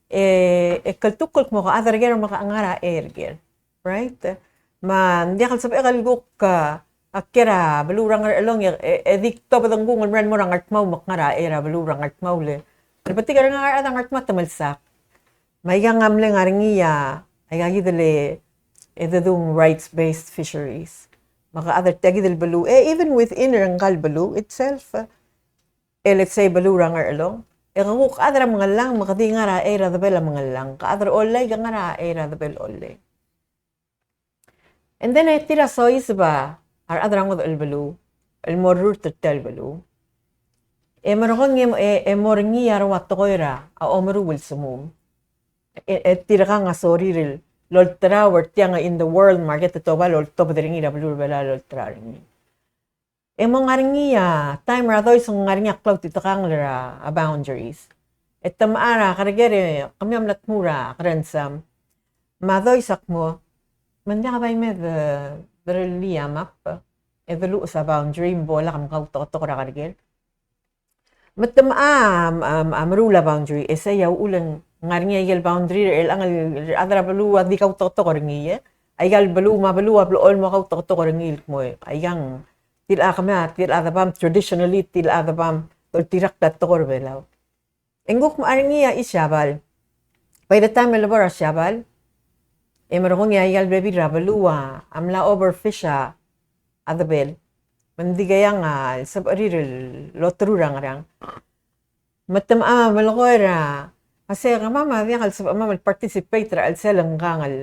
e, e kltukl el kmo ke chad er ker me ke ngar er a chei er ker. Right? Me ng diak el sebechek el kuk, a, a ker a beluu er a Ngerchelong e, e, e di ktobed ngkung el mera el mo er a Ngardmau me ke ngar er a chei er a beluu er a Ngardmau le. Le betik er ngak a rechad er a Ngardmau a te melsak. Me aikang a mle ngar er ngii a, aika kid el, e, dedung rights-based fisheries. Me ke chad er tia kid el beluu, e, even within er ngka el beluu itself, e, let's say beluu er a Ngerchelong, e ke kuk chad er a Mengellang me ke di ngar er a chei er a debel a Mengellang, ke chad er a Ollei ke ngar er a chei er a debel Ollei. And then e tir a soiseb a rechad er a ngodech el beluu el mo rurt er tia el beluu. E merekong e, e, e mo er ngii a rua tekoi er a omeruul el semum. E, e tirkang a sorir el olterau er tiang in the world market e te oba el oltobed er ngii er a beluu er a Belau el olterau er ngii. E mo ngar er ngii a taem er a dois e ng ngar er ngii a klou el titekangel er a, a boundaries. E te mechar a kereker e kemiu a mla tmuu er a kerensam. Me a dois a kmo, me ng diak bai me de, derellii a map e deluches a boundary me bo lak mkautoketok er a kereker. Me te mechar a, a, a meruul a boundary, e sei a uchul e ng ngar er ngii a ikel boundary er chelechang el rechad er a beluu a di kautoketok er ngii, e. Aika el beluu me a beluu a blechoel mo kautoketok er ngii el kmo, aikang, tilechang a kemam, tilechang a debam, traditionally, tilechang a debam, doltirakl a tekoi er a Belau. E ng kuk mechar er ngii a Siabal. By the time el lebo er a Siabal, e merekong e aika el bebil er a beluu a mla overfish a debel. Me ng dikea ng, a, sebechir el loterau er a ngerang. Me te mla melekoi er a, a se kemam a diak el sebechemam el participate er a chelsel ngkang el,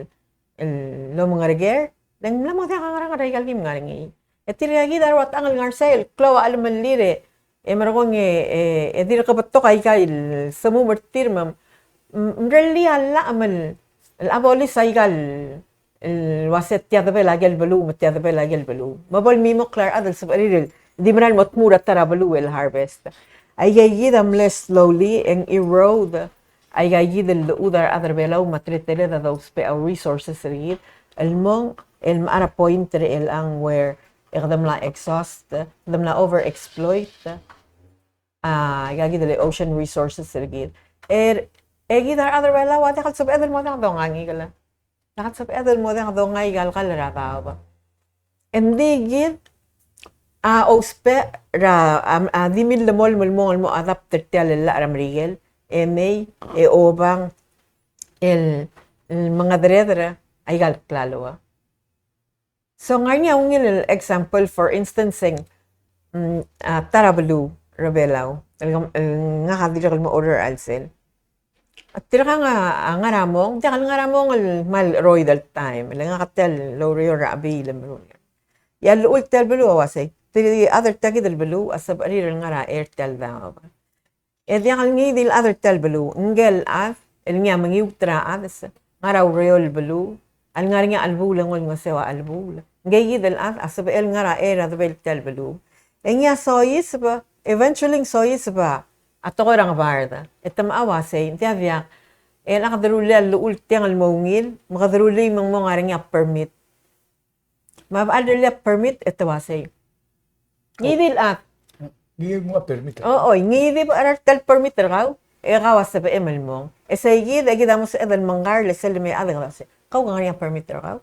el omengereker, le ng mla mo diak a ngerang er aika el kim ngar er ngii. E tirka kid a rua techang el ngar er sei el klou a chelemellir e, e merekong e, e, e dirk betok aika el semum er tir me, m-, mrellii a llach me el, el abolis aika el, el uase tia debel a ikel beluu, me tia debel a ikel beluu. Me bo lemimokl a rechad el sebechir el di mera el mo tmuu er a ta er a beluu el harvest. Aika kid a mle slowly e ng erode aika kid el llechud a rechad er a Belau me a teleteled a dousbech a resources er kid el mong el mechar a point er chelechang where e kede mla exhaust, kede mla overexploit a, aika kid el ocean resources er kid. Er, e kid a rechad er a Belau a diak el sebeched el mo diak dongang ikel. Diak el sebeched el mo diak dongang aika el kall er a daob. Engdi kid a ousbech er a, a, a di millemolem el mong el mo adapt er tia el llach er a Merikel, e mei, e obang el, el mengedereder aika el klalo. So, ng ngar er ngii a ungil el example, for instance, ng, mm, a, ta er a beluu er a Belau, el, el ngak a dirrek el mo oureor er a chelsel. A tirkang a, a ngar er a mong, diak el ngar er a mong el kmal cheroid el taem, le ngak a tia el oureor er a chebiil el meruul. E a llechul tia el beluu a uasei, tirke el chad er tia kid el beluu a sebechir el ngar er a chei er tia el daob. E diak el ngii di el chad er tia el beluu, ngike el chad el ngii a mengiut er a chades, ngar er a ureor el beluu, a lengar er ngii a chelebuul e ng olengeseu a chelebuul. Ngike kid el chad a sebechel ngar er a chei er a debel tia el beluu. E ngii a soiseb, eventually ng soiseb a tekoi er a ngebard. E te mla uasei, ng tia diak, e lak derullii a llechul tiang el mo ungil, me kede rullii me ng mo ngar er ngii a permit. Me a bechal rullii a permit e te uasei, ngii di el chad. Ngii di mo permit. O, oi, ngii di bo er a ta el permit er kau, e kau a sebechem el mong. E sei kid, e kid a mo sebeched el mengkar, le sel lemei a chad e kede uasei, kau ke ngar er ngii a permit er kau?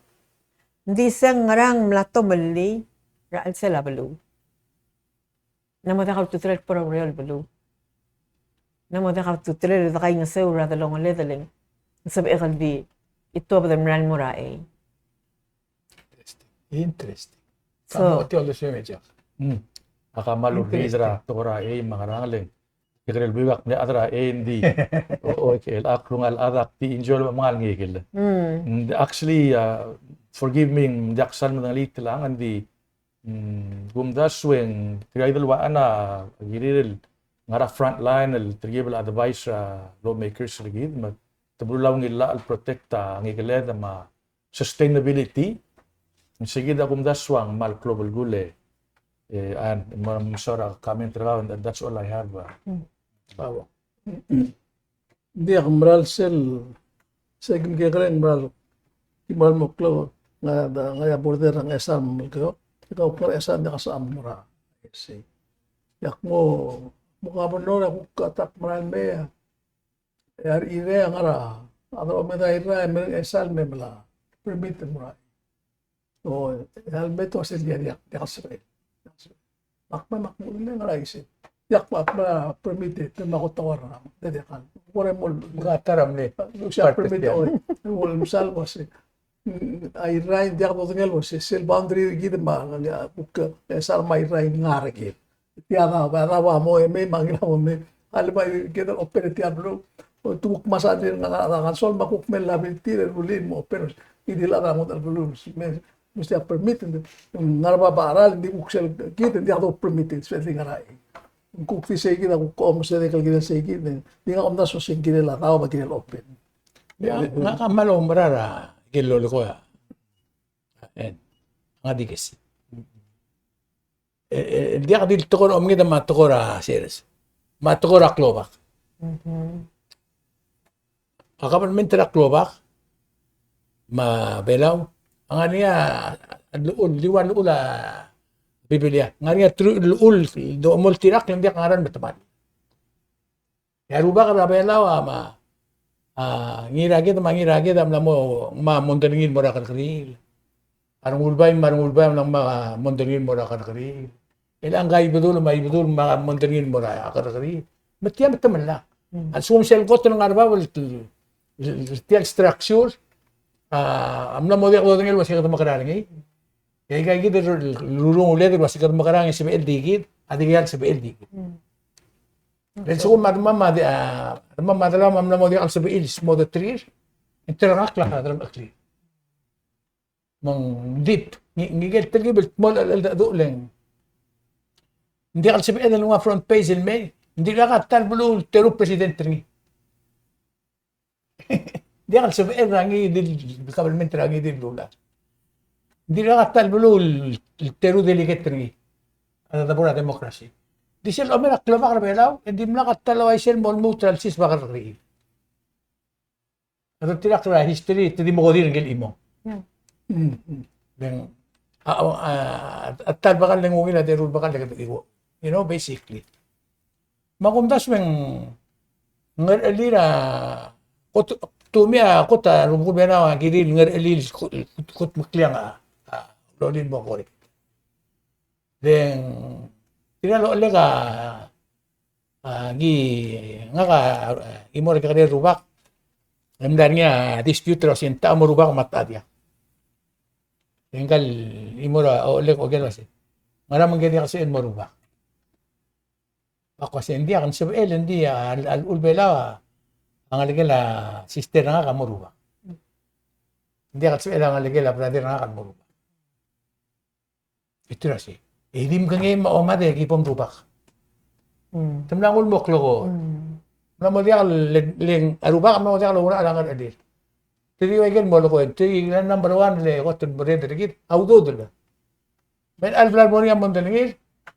Ng di se ng ngerang mla tomellii er a chelsel a beluu. Ng mo diak a ultutelel el kbo er a ureor el beluu. Ng mo diak a ultutelel el dekaingeseu er a delongeled e le ng sebechek el di tuobed el mera el mo er a chei. Interesting. Interesting. So, a mo tia el uasei me Jack. Mm. Ak a kmal ungil er a tekoi er a chei me a ngerang, le ng kekerei el buik ak mle chad er a chei, ng di, o, o, ke el ak klungiaol el chad, ak di enjoy el mengal ngikel. Mm. And actually, uh, forgive me, ng diak sal medengelii tiang, ng di, mm, kumdasu e ng tirka kid el ua ngera, kirir el ngar er a front line el telkib el advice er a lawmakers er kid, me te meruul a ungil llach el protect a ngikeled me a sustainability. Ng sei kid a kumdasu e ng kmal klou a belkul e, e, and, me, me sort of comment er kau, and that's all I have, uh. Mm. Ng diak, mera el sel, se kim kekerei, mera el kim kmal mo klou, ngar, ngar er a border er a Ngchesar me a Melekeok, e kuk ngar er a Ngchesar, ng diak a sebecham el mo er a, sei. Diak mo, mo governor, e kuk a ta mera el mei, e a rechirei a ngar er a, a debo me de irrai, me a Ngchesar me mla permit el mo er a. O, e a leme te uasei ng diak, diak, diak a sebechel. Ak me, ak mo, le ngar er a isei. Diak, ak me a permit e, te me ko toar er a, de, diak a. Ko er a mo, me a ta er a mle. Usia permit, oi. Mo le msal uasei. Mm, a Irrai, diak dodengei el uasei, sel boundary er kid me a, kuk, e, Ngchesar me a Irrai ngar er kid. Tia a, a, a, a mo, e, mei, me a ngilai a mo, mei. A le me kede open er tia el beluu. O, te kuk mesa a dirk ngar er a, a, council me a kuk mei el liability er a rullii el mo open. Ng di el chad a ngodech el beluu. Me, mesti a permit, ng di, ngar er a bab a cheral, ng di kuk sel kid, ng diak do permit, sel di ngar er a. Ng kuk di sei kid a kuk omes er a ikel kirel sei kid, ng di ngak a omdasu e sei ng kirel a daob me a kirel open. Ia, ngak a kmal oumerang er a ikel lolekoi a. E, ngak di kesi. E, e, diak di el tekoi er a omenged me a tekoi er a sers. Me a tekoi er a klobak. Mhm. A kabelment er a klobak me a Belau a ngar er ngii a llechul, di ua llechul a Biblia. Ngar er ngii a teruich el llechul el domo el tirakl e ng diak a ngerang me te mad. E a rubak er a Belau a me a, a, Ngiraked me a Ngiraked a mla mo, me a mondai er ngii el mo er a kerrekeriil. A Rengulbai me a Rengulbai a mla me a mondai er ngii el mo er a kerrekeriil. E le a Ibedul me a Ibedul me a mondai er ngii el mo er a kerrekeriil. Me tia me te melak. Mm. A lsekum sel kot el ngar er a bab el, el, el tia el structure, a, a mla mo diak dodengei el uasei kede mekerang er ngii. E aika kid el rurungel el uase kede mekerang e sebechel di kid, a dirkak el sebechel di kid. Mm. Le lsekum a demam a di, a, demam a delal a mla mo diak el sebechir el smodetrir, e te rengakl a delengcheklir. Me ng dip, ngike, ngike el telkib el dmolech el cheldecheduch le ng diak el sebeched el nguu a front page el mei, ng dirkak a ta el beluu el teru el president er ngii. Ng diak el sebeched er a ngii di el government er a ngii di el beluulechad. Ng dirkak a ta el beluu el teru el delegate er ngii. A debo er a democracy. Di sel omer a klobak er a Belau, e ng dimlak a ta el uaisei el mo lmuut er a lsiseb a kerrekeriil. A dirrek er a history, te di mekodir ngike el chimo. Mm. Mm, mm. Then, a, a, a, a ta el bekall e ng ungil a teru el bekall e kede, you know, basically. Me a kumdasu e ng ngerechelir a, kot, tumia kot a rubekul Belau a kirir el ngerechelir el kut, kut mekliang a, a, lolir el mo correct. Then, tirka el ochelek a, a, ki, ngak a, a, ki mo er a kekerei el rubak, e mla er ngii a dispute er a uase ng techa mo rubak me a techa diak. E ngka el chimo er a ochelek a oker el uase, ngera me ng diak el sebechel el mo rubak? Ak uase ng diak, ng sebechel, ng di a, a, a llechul Belau a ngelekel a sister er ngak a mo rubak. Ng diak el sebechel a ngelekel a brother er ngak a mo rubak. E tir a sei, e di mkengei me a omad e ki bo mrubak. Mm. Te mla nguu el mo klekoi. Mm. Mla mo diak le, le a rubak a mla mo diak lourachel a ngerechelir. Te di ua ikel mo lekoi, te di a number one el kot el mereched er kid a udoud el. Me a chelecha el bla lebo er ngii a mondai er ngii,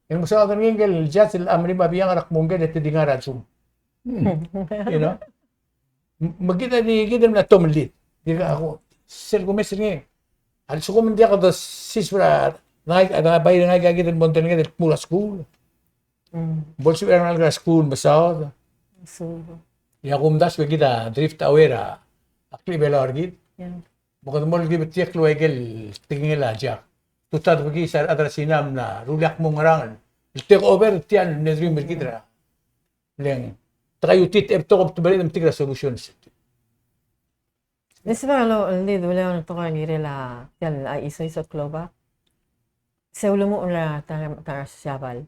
e ng mesaod er ngii ngike el judge el mla er ngii me a biang er a kmo ngike el te di ngar er a Zoom. Hmm. You know? Me kid a di, kid a mla tomellii. Di ka ko, sel kumes er ngii. A lsekum ng diak dosiseb er a, ngai, a bai er ngii a kid el mondai er ngii el dmu er a skuul. Mm. Bo lsebechir a rengalek er a skuul, mesaod. Mesaod. E a kumdasu e kid a drift away er a klechibelau er kid. Yeah. Me kede mo olkibetik el ua ikel tekingel a Jack. Tutau bekiis a rechad er a Sina a mla ruul e ak mo ngerang el take over tia el mle dream er kid er a. Le ng, te kaiutii e betok, te mereched el metik er a solution. Ng sebechel el di dulii a tekoi el kirel a, tia el a Isoiso Klobak. Se ulemuchel er a ta, ta er a Siabal.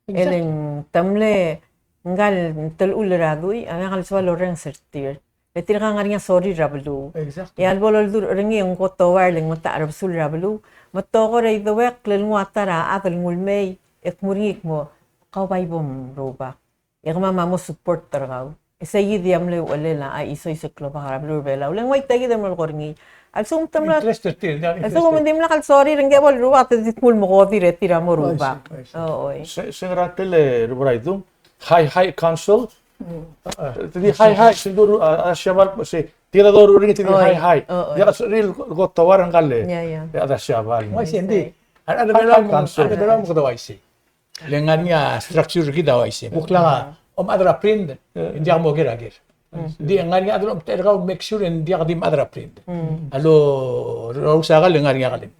Exactly. E le ng te mle ngka el telechull er a dui, a ngak el soal orrenges er tir. E tirka a ngar er ngii a sorir er a beluu. Exactly. E a lebo loldurech er ngii e ng kot ouar le ng metacherbesul er a beluu. Me te ko er a ideuekl el nguu a ta er a chad el nguu el mei, e kmu er ngii el kmo, kau bai bo mrubak. E kemam a mo support er kau. E sei kid a mle uchelel a Isoiso Klobak er a beluu er a Belau. Le ng ua tia kid a mle ko er ngii. A lsekum te mla, interest er tir, a lsekum ng dimlak el sorir, ngike bo el rubak, te di kmu el mekodir e tir a mo rubak. I see, I see. O, oi. Se, se ngera tia el rubak er a idung. High High Council. Mm. Te di High High, se ng duru, a, a, Siabal, se, tirka el doruul er ngii, te di High High. O, oi. Diak a sorir el kot ouar ngka el. Yeah, yeah. E a Siabal. Ua isei, ng di. High High Council. A rechad er a Belau a mo kede ua isei. Le ngar er ngii a structure er kid a uaisei. Kuk lak a, om chad er a print, e ng diak mo ker a ker. Di ngar er ngii a chad el omtechei er kau, make sure e ng diak di mechad er a print. A lo, lo, lousakal e ngar er ngii a kelem.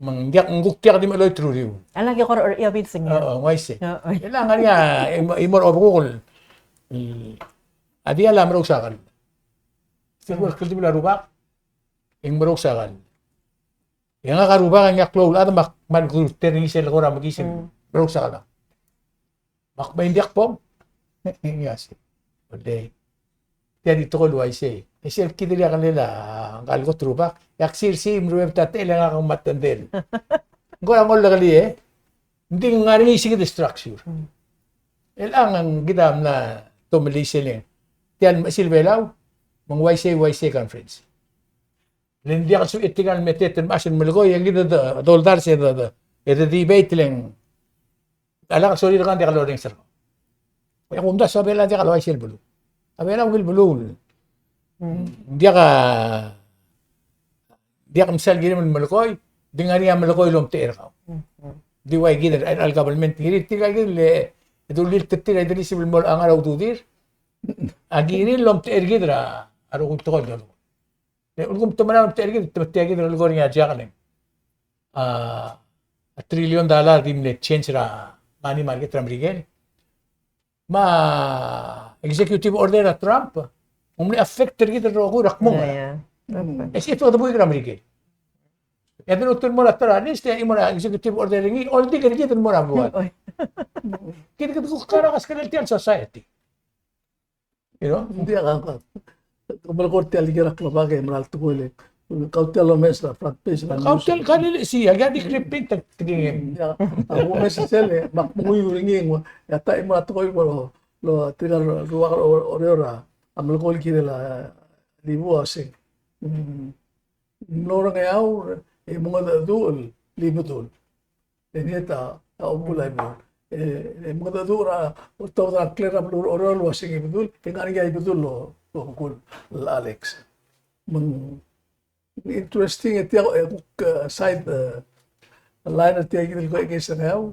Me ng diak, ng kuk diak di mecheloit er uriul. A lak e kora er a obis er ngii. O, o, ng uaisei. O, o. E le ngar er ngii a, e mo, e mo er a obekuk el, a diall a merousakal. Sel bo el kldibel a rubak, e ng merousakal. E ngak a rubak e ngak a klou el chad me ak kmal kurter er ngii sel kora mekiis e ng merousakal. Me ak mei e ng diak bom. Ng uaisei. Oldei. Tia di tekoi el uaisei. E sel kid el diak lel a ngka el kot el rubak, e ak sirsii me ruebet a techel e ngak a ngmatendel. Ng kora ngolekelii e. Ng di ngar er ngii se kid el structure. Chelechang kid a mla tomellii sel, tia el Mechesil Belau, me ng uaisei, uaisei conference. Le ng diak el sebechir tirka el meteet el mechas el melekoi, e kid a doldars e de, de, e de debate le ng a lak el sorir er kau, ng diak lorrenges er kau. E a kumdasu a Belau a diak el uaisei el beluu. A Belau a ungil beluu. Ng diak a, diak msa el kirem el melekoi, di ngar er ngii a melekoi el omtechei er kau. Di ua kid er a, a government, kirir tirka kid el, e dulii el tetir a ideliseb el mo ngar er a ududir. A kirir el omtechei er kid er a, a rokui el tekoi el dolekoi. E ulekum te mera el omtechei er kid, te, te tia kid el dolekoi er ngii a Jack, le ng, a, a trillion dollar di mle change er a money market er a Merikel. Me a executive order er a Trump, ng mle affect er kid el rokui er a kmung. Yeah, yeah. E se effect er a buik er a Merikel. E a di lmuut el mo er a ta er a list, e a chimo er a executive order er ngii, oldik er kid el mo er a buai. Kid, kid kuk ngar er a keskel tia el society. You know? Ng diak a, a, a melekoi er tia el ikel klebak e mera el tekoi el, kau tia el omes er a front page er a news. Kau tia el kalil, sei, a di creeping, te, te, ng diak a, a omes er sel, me ak menguiu er ngii, e a ta el mo er a tekoi el bo lo, lo, tirka el rubak er a Oreor a, a melekoi el kirel a Libu a se. Mm. Ng mlo er a Ngeaur, e mengedecheduch el Ibedul. E ngii a ta, a obul a Ibedul. E, e mengedecheduch er a, oltobed a ngklel a beluu er a Oreor el uasei ng Ibedul, e ng ngar er ngii a Ibedul el, el obekul, el Alex. Me ng interesting e tia, e kuk, eh, side, eh, line er tia kid el ko er a Ngeaur,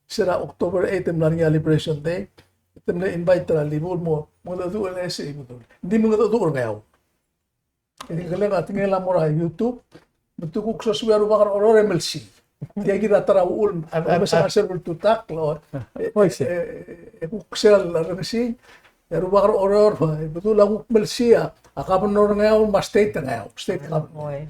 se er a October eight e mla er ngii a Liberation Day, e te mle invite er a Libu el mo, mengedecheduch el ese Ibedul. Ng di mengedecheduch er a Ngeaur. E di kelek a tekingel a mo er a YouTube, me te kuk sosuii a rubak er a Oreor e melsiich. Tia kid a ta er a uchul, a, a, omes a, a, sel ultutakl, e, e, e, e kuk sel a rengesii, e a rubak er a Oreor, e Bedul a kuk melsiich a, a governor er a Ngeaur, me a state er a Ngeaur, state government. Oi.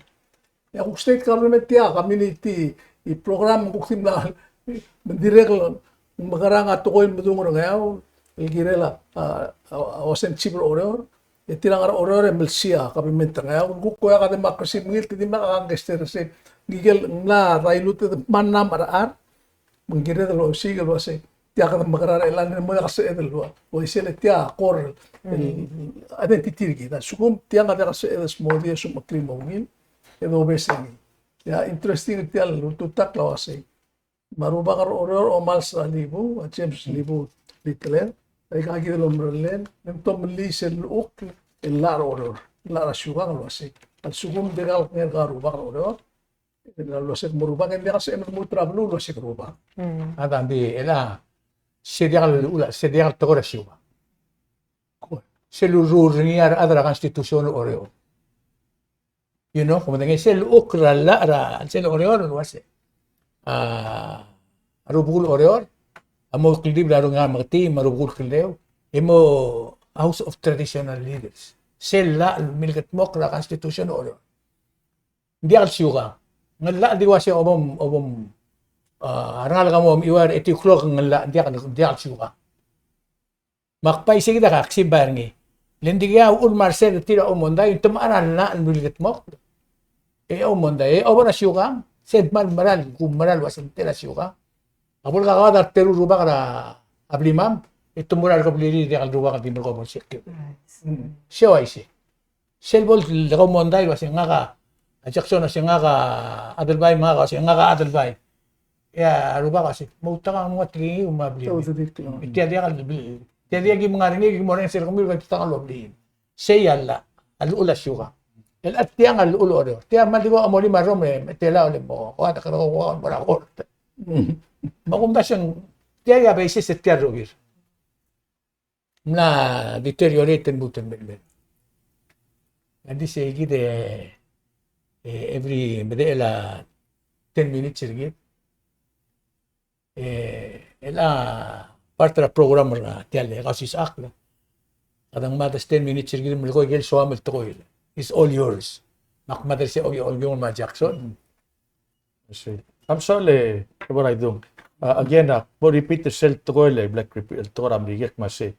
E a kuk state government tia, community, e program kuk di mla, me ng dirrek el mekerang a tekoi el medung er a Ngeaur, el kirel a, a, a, a uasei ng chief er a Oreor, e tirang er a Oreor e melsiich a government er a Ngeaur, kuk ko ua a democracy me ng di mla kangkei er sei, ngike el mla dilute me a ngar er a chad, me ng kired el osiik el uasei, tia kede mekerang er chelechang e mo diak a sebeched el ua, uaisei le tia core el, mm, identity er kid. A lsekum tiang a diak a sebeched el smodii e smecheklii me a ungil, e dobes er ngii. Ia, interesting tia el ultutakl el uasei. Me a rubak er a Oreor a omals er a Libu, a James Libu Littler, e aika kid el omerellel, e ng tomellii sel llechukl el llach er a Oreor, llach er a siukang el uasei. A lsekum dirkak el ngerang a rubak er a Oreor, el uasei mo rubak, e ng diak a sebechem el lmuut er a beluu el uasei rubak. Mm. A ta ng di, e le, se diak el, ula, se diak el tekoi er a siukang. Sel lurruul er ngii a rechad er a Constitution er a Oreor. You know, kom medengei sel llechukl er a llach er a, sel Oreor el uasei. A, a rubekul Oreor, a mo kldibel a rungil a meketii, me a rubekul kldeu, e mo House of Traditional Leaders. Sel llach el milkedmokl er a Constitution er a Oreor. Ng diak el siukang. Ng llach el di uasei obom, obom, a, a rengalek a mo mechiuaiu er a eight o'clock, ng llach, ng diak, ng diak el siukang. Me ak bai sei kid a kaksibai er ngii. Le ng dikea uchul me a resel er tir a oumondai, ng te mechar a llach el milkedmokl. E oumondai, e obor a siukang, se el kmal meral, kuk meral uasei ng tela siukang. A bo le kakaoad a reteru el rubak er a blimam, e te mo er a rekeblirir e diak el rubak el di melekoi bo lsekum. Nice. Mm. Se uaisei. Sel bo le kaumondai el uasei ngak a, a Jackson a uasei ngak a Adelbai, me ngak a uasei ngak a Adelbai. E a rubak a uasei, moutekangel me ng ua tekingiu me a blim. Tia diak el blim. Tia diak ki menga er ngii, ki mo er ngii sel kemiu el ka tutang el ua blim. Sei a llach, a llechul a siukang. El a tiang a llechul a Oreor. Tia kmal di ko a mo lim a rrom e, me tela ole mo, ua, te kede ko, ua, mo er a kort. Me a kumdasu e ng, tia a basis er tia el rokir. Mla deteriorate el lmuut el mei. Ng di sei kid e, e every, medechel a ten minutes er kid. E, el a part er a program er tia el Kausisechakl. Kede ngmai a ten minutes er kid el melekoi ikel soam el tekoi. It's all yours. Me ak mad er sei, okay, okay, me a Jackson. I see. Am soal e, Kebor Aidung. Uh, again, uh, bo repeat er sel tekoi el, like, repeat el tekoi er a Merikel me a sei,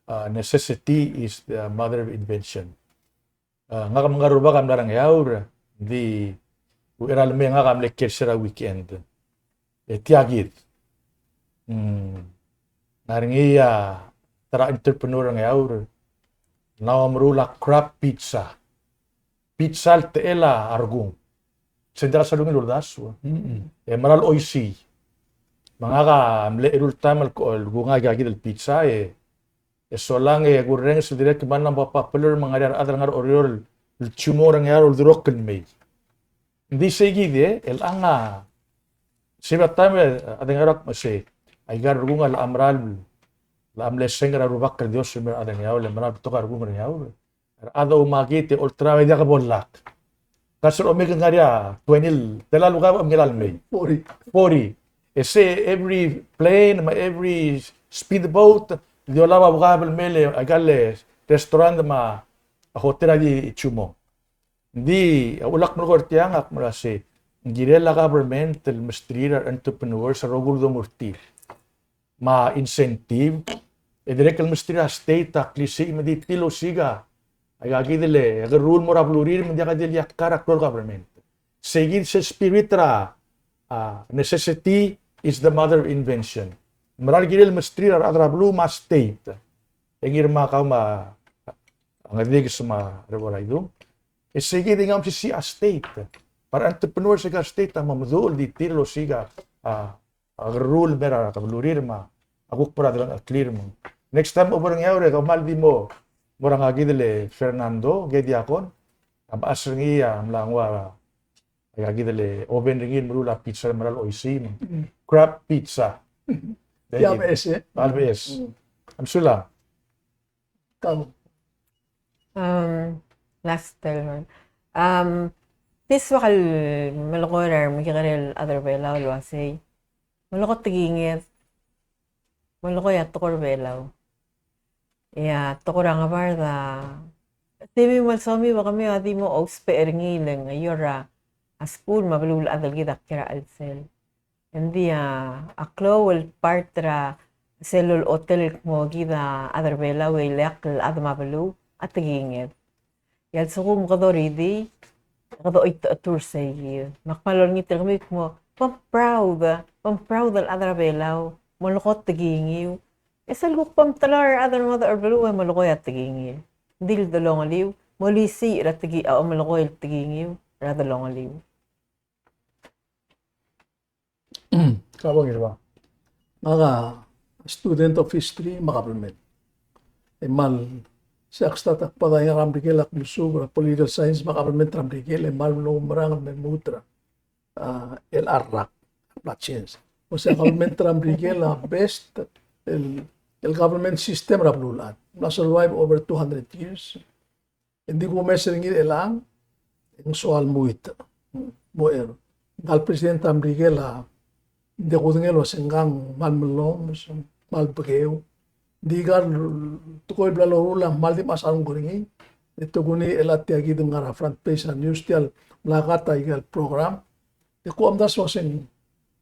uh, necessity is the mother of invention. Uh, ngak me a rubak a mla er a Ngeaur, di, uchei er a lemei e ngak a mle kiei er sel weekend. E tia kid. Mm. Ng ngar er ngii a ta er a entrepreneur er a Ngeaur, ng mla omeruul a crab pizza. Pizza el techel a rekung. Se ng diak a lsebechel el uldasu. Mm-mm. E mera el oisii. Me ngak a mle eru el taem el ko-, el kungai aika kid el pizza e, e solang e kurrenges el dirrek el kmal mla popular me ng ngar er ngii a rechad el ngar er a Oreor el, el chumong er a Ngeaur el oldurokl el mei. Ng di sei kid e, el chang a, se er a taem e, a chad er a Ngeaur a kmo sei, aika el rekung a locha mera el, locha mle sengk er a Rubak el Dios el mei er a chad er a Ngeaur, le mera el betok a rekung er a Ngeaur. A rechad a oumakit e olterau e diak bo lak. Ka sel omik el ngar er ngii a twenty, tela el ukaib a ngilai el mei. Forty. Forty. E se every plane, me a every speedboat, di olab a ukaib el mei le, aika el restaurant me a hotel a di chumong. Ng di, a ulak melekoi er tiang, ak mera sei, ng kirel a government el mesterir a re entrepreneurs a rokui el donguu er tir me a incentive, e dirrek el mesterir a state a klisiich me di tir el osiik a, aika kid el kerruul el mo er a belurir me ng diak di el iakkar a klou el government. Sei kid sel spirit er a, a, necessity is the mother of invention. Mera el kirel el mesterir a rechad er a beluu me a state. E ngii me a kau me a Ngedikes me a Rebor Aidung. E sei kid e ng omsisiich a state. Me a re entrepreneurs er a state a mo meduch el di tir el osiik a, a, a kerruul el mer a kebelurir me a kuk bo er a delengcheklir me. Next time a bo er a Ngeaur e kmal di mo, mo er a ngak kid el Fernando, Kediakon, a mechas er ngii a mla nguu a, aika kid el oven er ngii el meruul a pizza el mera el oisii me. Mm. Crab pizza. Mm. Tia beches, e? Tia beches. Mm. Am sula. Kau. Um, last time. Um, tia soak el melekoi er a remekekerei el chad er a Belau el uasei, melekoi a tekinged, melekoi a tekoi er a Belau. E a tekoi er a ngebard a, di mei me a lsomiu e kemiu a di mo ousbech er ngii el ng, e a, a skuul me a beluulechad el kid a kiei er a chelsel. Ng di a, a klou el part er a sel lolechotel el kmo kid a chad er a Belau e ileakl el chad me a beluu a tekinged. E a lsekum kede oridii, kede oitechetur sei kid. Me ak kmal olengit er kemiu el kmo, bom proud, bom proud el chad er a Belau, melekoi a tekingiu. E sel kuk bom telau er a rechad el ngodech er a beluu e melekoi a tekingir. Ng di le delongeliu, molisiich er a tekingir, a omelekoi el tekingiu er a delongeliu. Ka bo ngii er a, ngak a student of history me a government. E kmal, se ak start ak bada er a Merikel ak mesuub er a political science me a government er a Merikel, e kmal mlo oumerang el me lmuut er a, a, el rak, bla change. O sea, government er a Merikel a best el, el government system er a beluulechad. Mla survive over two hundred years. Ng di kumes er ngii er chelechang, e ng soal muit, mo er. Ngka el president er a Merikel a, ng di kudengei el uase ngkang kmal mellomes, kmal bekeu. Ng di aika el tekoi el bla loruul a kmal di mechas a renguk er ngii. E te kuk ngii el tia kid el ngar er a front page er a news, tia el mla cut a ika el program. E kumdasu el uase ng,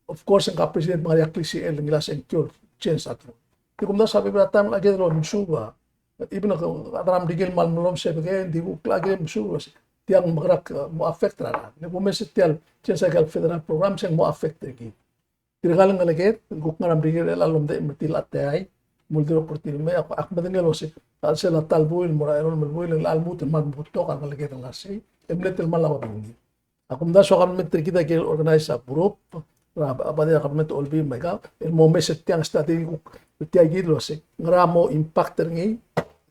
of course, ngka el president me ng ngar er ngii a klisichel el ngilai a sengkio el change a tekoi. E kumdasu a bebil er a taem el chad el omesuub a, even a rechad er a Merikel el kmal mellomes e bekeu, ng di kuk el chad el omesuub el uase tiang me ng mekerang, e, mo affect er a rechad. Le kumes er tia el change a ika el federal program, se ng mo affect er kid. Tirka el ngeleked el kuk ngar er a Merikel el omdechem er tir el cheteai, mo oldurokl er tir el mei, ak, ak medengei el uase a chelsel a ta el buil el mo er a elolem el buil, e ng locha lmuut el kmal mo betok a ngeleked el ngar er sei, e mle tir el kmal a babilngir. A kumdasu a government er kid a kirel el organize a group er a, a body er a government el olbiil me aika el mo omes er tiang, study kuk er tia kid el uase ngera mo impact er ngii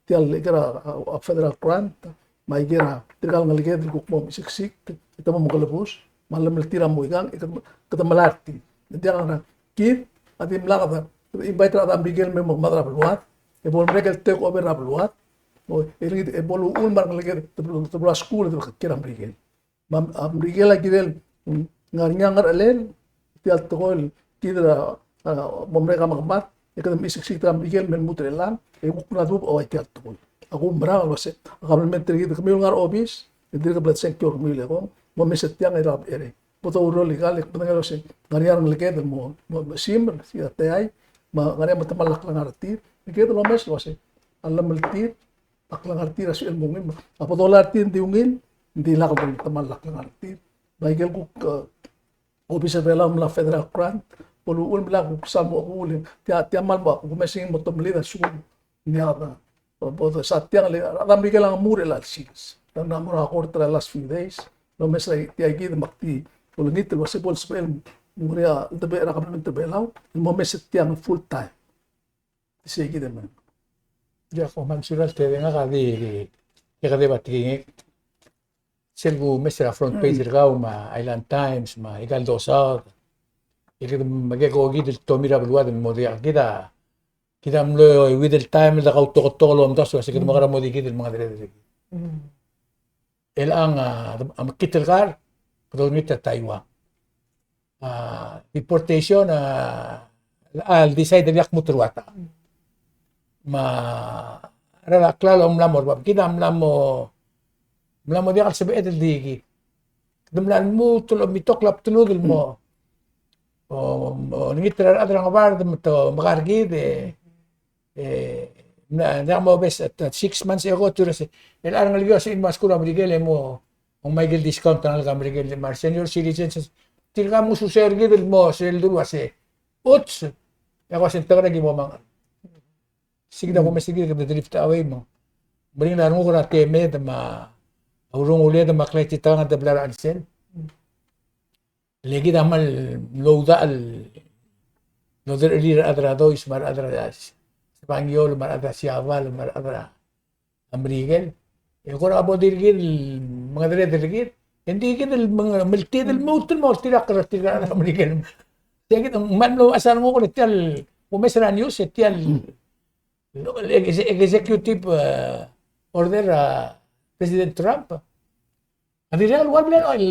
tia el iker a, a, a federal grant me a iker a tirka el ngeleked el kuk mo mesiksik, e te mo mekelebus me a llemeltir a mo ikang, e kede, kede melai er tir. Ng diak a kid a dimlak de invite er a rechad er a Merikel el me mekemad er a beluad, e bo lemerek el take over er a beluad, e le ngii e bo luchul me a rengeleked, te bo, te bo lua skuul e te bo kiei er a Merikel. Me a, a Merikel a kirel ngar er ngii a ngerchelel tia el tekoi el kid er a, a, mo merek a mekemad, e kede mesiksik er a Merikel el me lmuut er chelechang, e kuk mla duubech a ua tia el tekoi. Ak oumerang el uase a government er kid, kemiu el ngar er a obis, e dirk bla sengkio er kemiu el ekong, mo omes er tiang e lak er a, bo doureor el ikal, e kede medengei el uase ng ngar er ngii a rengeleked el mo, mo, mo simer, tia el teai, me ng ngar er ngii a metemall a klengar er tir, e kede lomes el uase a llemeltir a klengar er tir a sebechel el mo ungil, a bo dolai er tir ng di ungil, ng di lak el metemall a klengar er tir. Me a ikel kuk, e, obis er a Belau el mla federal grant, bo luchul me lak kuk sal mo chebuul, tia, tia kmal mo, kuk mesengei mo temellii a lsekum ng diak a, bo, bo, sa tiang le, a rechad er a Merikel a ngar er a chelsel. Ng mla mo er a court er a last few days, el omes er tia kid me ak di olengit el uase bo lsebechel el mo er a, el debechel er a government er a Belau el mo omes er tiang full time. Sei kid e mei. Ia, kom kmal mesulang, te ngak a di, di, e kede bai tekingek. Sel kumes er a front page er kau me a Island Times me a ikel Dosaod. E kede mekekokid el tomir a beluad el mo diak. Kid a, kid a mlo euid el taem el de kautoketok el omdasu el uase kede mo kora mo di kid el mengedereder. Chelechang a, a mekngit el kar, kede olengit er a Taiwan. A, deportation a, a, el decide el diak kmuteruata. Me a, er a klalo a mla mo er bab, kid a mla mo, mla mo diak el sebeched el di kid. Kede mla lmuut el omitok el bdelud el mo, o, o, olengit er a rechad er a Ngebard me te mekar kid, e, e, mla, ng mo bes at, at six months ago, te uase, el a rengelekiu a se el mo skuul er a Merikel e mo, ng mo ikel discount er a rengalek er a Merikel, me a re senior citizens, tirka a mo uaisei er kid el mo sel dulu el uase, uts, e ak uase ng tekoi a ki mo meng. Sei kid a kumes er kid, kede drift away me ng meringel a renguk er a temed me a urunguled me a klai titekanged el bla er a chelsel. Le kid a kmal mlo udoud el odercherir a rechad er a Dois me a rechad er a Sbangiol me a rechad er a Siabal me a rechad er a Merikel. E kora bo dirkid el mengedereder er kid, e ng di kid el meng-, meltied el lmuut el mo oltirakl er tirka el rechad er a Merikel. Sei kid a kmal mlo uaisei a renguk el tia el kumes er a news, e tia el el ex-, executive, eh, order er a President Trump. A dirrek el ua el,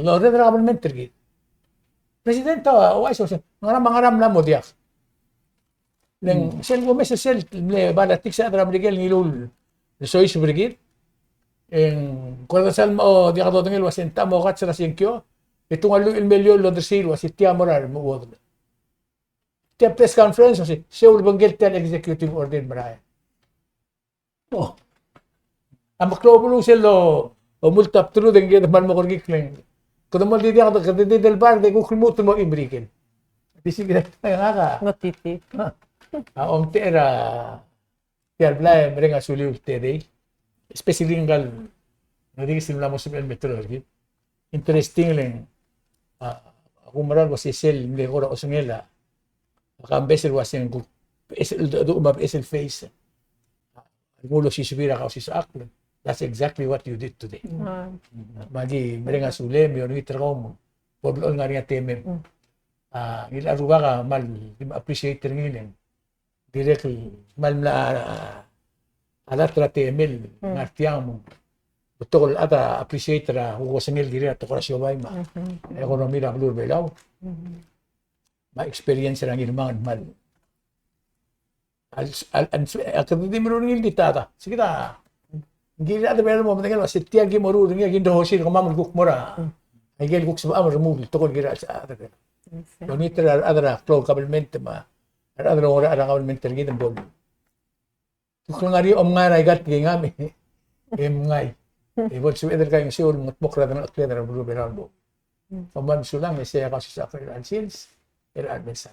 el order er a kabelment er kid. President a uaisei, uaisei, ngera me a ngera a mla mo diak. Le ng sel kumes er sel mle politics er a Merikel el ngiluu el soiseb er kid. E ng kora sel mo diak dodengei el uase ng techa mo kats er a sengkio, e te ungil el meliou el odersii el uase tia mo er a remechuodel. Tia press conference, se, se ulebengkel tia el executive order el merael. Oh. A meklou a beluu sel lo, omult a bdelud e ng kede kmal mo kerekikl e ng kede mo di diak, kede di delbar e kuk lmuut el mo Merikel. Di sei kid a ngak a. Ngotiti. A omtechei er a tia el blai e mereng a suliu el tedei. Especially ngka el, ngak di sel mla mo sebechel el me telo er kid. Interesting le ng, a, a kumerang el uase sel mle kora osengel a, a kambes el uase ng kuk, es el, du-, du-, me a es el face. A, el nguu el osiseb er a kausisechakl. That's exactly what you did today. Mm. Me aki mereng a sulem, e olengit er kau me bo el ngar er ngii a temem. Mm. A, ngii el rubak a kmal di appreciate er ngii le ng dirrek el kmal mla, a, a lat er a temel, mm, ngar tiang me ng betok el chad a appreciate er a kuk osengel el kirel a tekoi er a siobai me a, mhm, economy er a beluu er a Belau. Mhm. Me a experience er a Ngirmang el kmal. Al, al, al, a kede di meruul er ngii el di ta, ta. Sei kid a, ng kirel a chad er a Belau el mo medengei el uase tia ki meruul er ngii, aki ngerosir kemam el kuk mo er a, mm, aike el kuk sebecham el remuul el tekoi el kirel a chad er a Belau. Yes, sir. Olengit er a rechad er a klou el kabelment me a rechad el ngar er a kabelment er kid me bo el. Kuk ngar er ngii a omngar er aika el tekingam e mngai. E bo el sebeched el kaingeseu el mengetmokl er a dengekled er a beluu er a Belau el bo. Kom kmal mesulang, e sei a kausisechakl er a chelsel, er a chelsel.